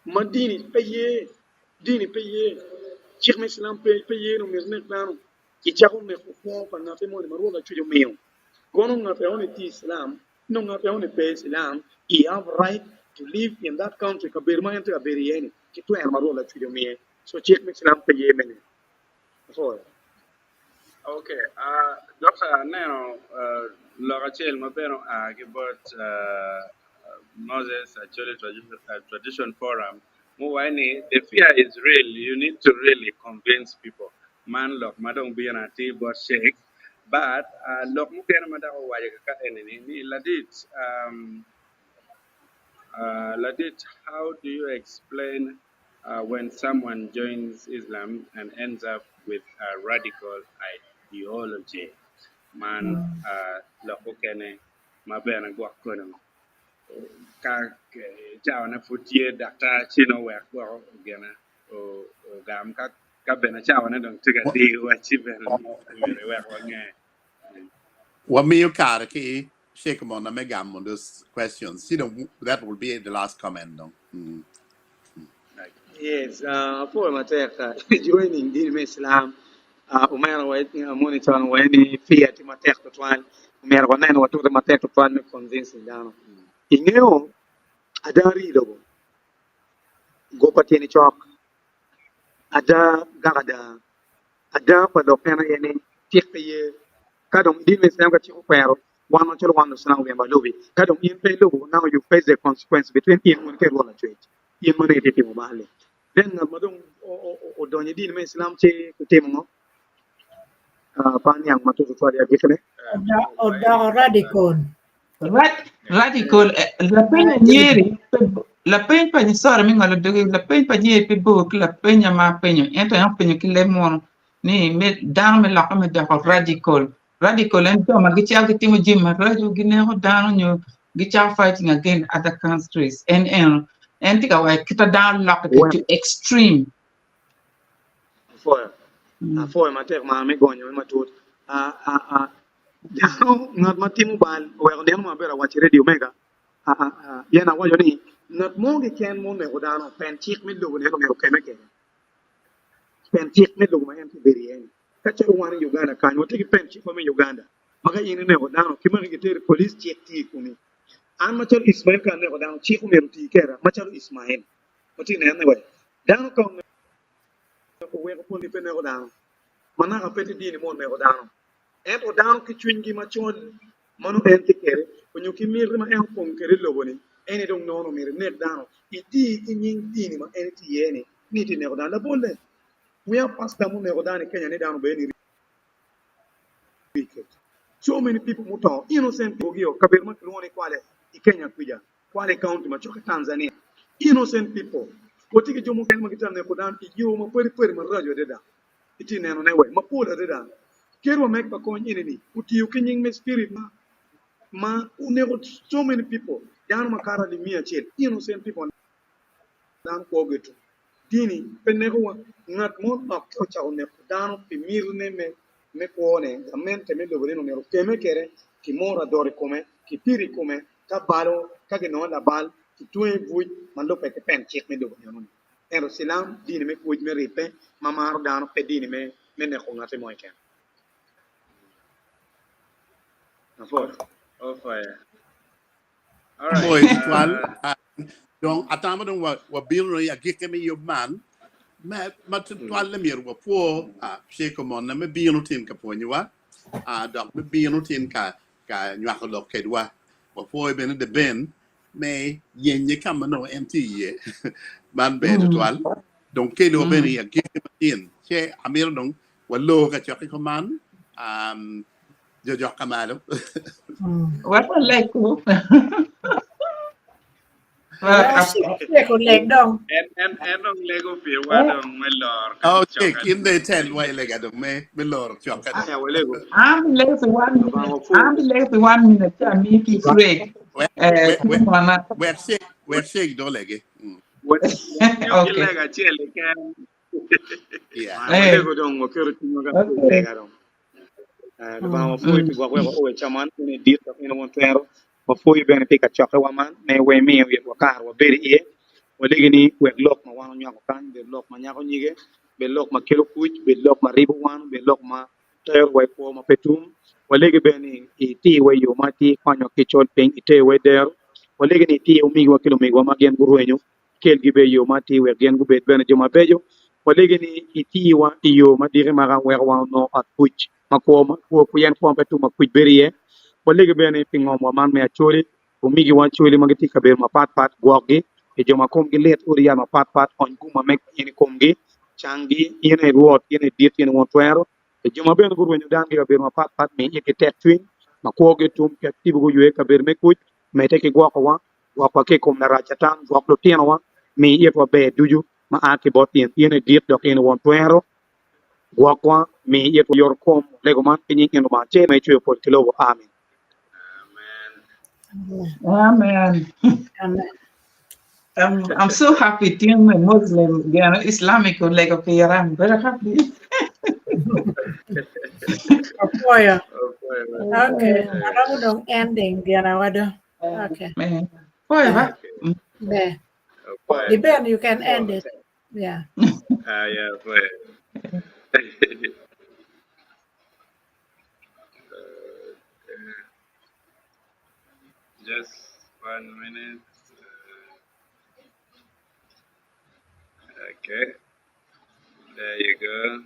ma dini pe ye, dini pe ye, cik me Islam pe pe ye ni omyero inek dano. Kicako neko kwo pa ngati moni ma Rwot Lacwec omiyo. Kono ngat eoni tye Islam, nongo ngat eoni pe Islam, he have right to live in that country, kabedo ma en tye ka bedo iye ni, ki twero ma Rwot Lacwec omiye. So cik me Islam pe ye me neno. Apwoyo. Ok, uh, Dokta aneno uh, lok acel ma bene oa ki bot uh, Moses Acholi Tradition, uh, Tradition Forum muwaco ni the fear is real, you need to really convince people. Man lok ma dong bino atir bot Sheikh, but uh, lok mukene ma dok owaco kaka eni ni ladit um, uh, ladit how do you explain uh, when someone joins Islam and ends up with a radical ideology man uh, lok mukene ma bene gwok kono ka cawane pud tye daktar ci nongo wek gwok gine ogam ka ka bene cawane dong tye ka diyowa ci bene myero iwek wange. Wamiyo kare ki Sheikh Mona me gamo those questions. Ci dong that will be the last comment dong. Mm. Yes, uh, apwoyo matek uh, joining dini me Islam. Uh, omera wa uh, monitor wa ni fear tye matek tutwal. Omyero wanen watute matek tutwal me convincing dano. Ingeyo ada rii lobo. Gopa tyene cok. Ada gak ada. Ada pa lok en aye ni cik pe ye. Ka dong idin me Islam ka cik okwero, wan macalo wan Lucilam omyero walubi. Ka dong in pe ilubo, now you face the consequence between in wun ki Rwot Lacwec. In ma nongo itye timo bal-li. Then ngat ma dong odonyo i dini me Islam ci otimo ngo? Pe aniang matut tutwal i agikkine. Odoko radical. Radical, lapeny anyeri, lapeny pa sorry me ngolo dogi, lapeny pa anyeri pe bor ki lapenya ma apenyo, ento en openyo ki leb munu ni me dano me lokke me doko radical. Radical en jo ma gicako gitimo jami maraco, gineko dano nyo gicako fighting against other countries. En eno, en tye ka waco kita dano lokke to extreme. Apwoyo. Apwoyo matek mar me gonyo matut. Dano ngat ma timo bal oweko nino mo aber awaco i radio mega pien awaco ni ngat mo keken ma oneko dano pen cik me lobo ni en omyero okeme kwede pen cik me lobo ma en tye bedo iye ni ka calo wan i Uganda kany watye ki pen cikwa me Uganda ma ka in ineko dano ki maki giteri i police cik tye i komi an macalo Ismail ka aneko dano cik omyero oti keda macalo Ismail watye ka neno ni wai dano ka oneko weko pol-li pe neko dano ma naka pe tye dini mo oneko dano. Ento dano ki cwinygi macol ma nongo en tye kwede, onyo ki miti ma en opong kwede i lobo-ni, en aye dong nongo myero enek dano. Iti ki nying dini ma en tye iye-ni, ni itye neko dano. Labolle, wiya pasta muneko dano i Kenya ni dano obedo ni wicked. So many people muto, innocent people gio kabedo ma kilwongo ni Kwale i Kenya kwija, Kwale County macok ki Tanzania. Innocent people. Watye ki jo mukene ma gitye ka neko dano i yo mapadi padi maraco adada. Itye nenone wek mapol adada. Ker wa meg pa kony eni ni otiyo ki nying me spirit ma ma oneko so many people dano makato alip miya acel innocent people dano kwo gi otum. Dini pe neko wa ngat mo onokke ocako neko dano pi miti ne me me kwo ne gamente me lobo ne omyero okeme kwede ki moro adot ikome ki piri ikome ka balo ka ginongo labal ki twenye buc ma lube ki pen cik me lobo eno ni. Ento cilam dini me pwoc me ribbe ma maro dano pe dini me me neko ngati mo keken. Apwoyo. Oh, fire. All right. Apwoyo tutwal. Dong atamo dong wabino i agikki me yub man me ma tutwalle myero wapwo Sheikh Omonna me bino tin ka pwonyowa dok me bino tin ka ka nywako lok kedwa. Wapwoyo bene The Ben me yenye ka ma nongo en tye iye. Man ber tutwal. Dong kelo bene i agikki matin, ce amito dong walor kacokke kuman, um, jo jok ka malo. Wek walegu. Lego leg dong. En en en dong lego piwa dong me lor Oh, cek, in dong itel wa i lega dong me me loro cokke dong. Aya walego. An bi lego pi one minute. Lubanga wapwoyo. An bi lego pi one minute ci amiyi ki break. Wek Eh, wek wek mana. wek cek wek cek dong olegi. Watiyo ki Okay. lega acel keken. Yeah. Eh, Walego dong waketo cwinywa ka i okay. lega dong. Eh, Lubanga wapwoyi pi gwok wek wao i ca man, in i dit dok in won twero. Wapwoyi bene pi kacokkewa man me we miyo itwa kare wabed iye. Walegi ni wek lok ma wan onywako kany bed lok ma nyako nyige, bed lok ma kelo kuc, bed lok ma ribo wan, bed lok ma terowa i kwo ma pe tum. Walegi bene ni itirwa i yo ma atir, ikwanywa ki i col piny, iterwa i dero. Walegi ni itir omigiwa ki lumegiwa ma gin gurwenyo, ikelgi bene i yo ma atir wek gin gubed bene jo mabeco. Walegi ni itirwa i yo ma diki maka weko wan onongo ot kuc ma kwo ma pien kwo ma pe tum ma kuc bedo iye. Walegi bene pi ngomwa man me Acholi, omigiwa Acholi ma gitye i kabedo mapatpat, gwokgi pi jo ma komgi lit, odi yat mapatpat, ony gum ma meg pa in i komgi, canggi, in aye Rwot, in aye dit, in aye won twero. Pi jo ma bene gurwenyo danogi i kabedo mapatpat, mi itgi tekcwiny, ma kwogi otum, ket tipo guywe i kabedo me kuc, medde ki gwokowa, gwokwa ki i kom Larac Catan, gwok lutinowa, mi itwa ber ducu ma a ki bot in. In aye dit dok in aye won twero. Gwokwa, mi itwa yoto kom, walego man ki nying in Lubanga acel ma icweyo pol ki lobo. Amen. Amen. Amen. I'm so happy tyen me Muslim, you know, Islamic olego pira. I'm very happy. Apwoyo. Okay. Aromo dong ending gina wado. Okay. Man. Pwoyo ba? There. Depend, you can end it. Yeah. Yeah, pwoyo. Just one minute. Okay, there you go.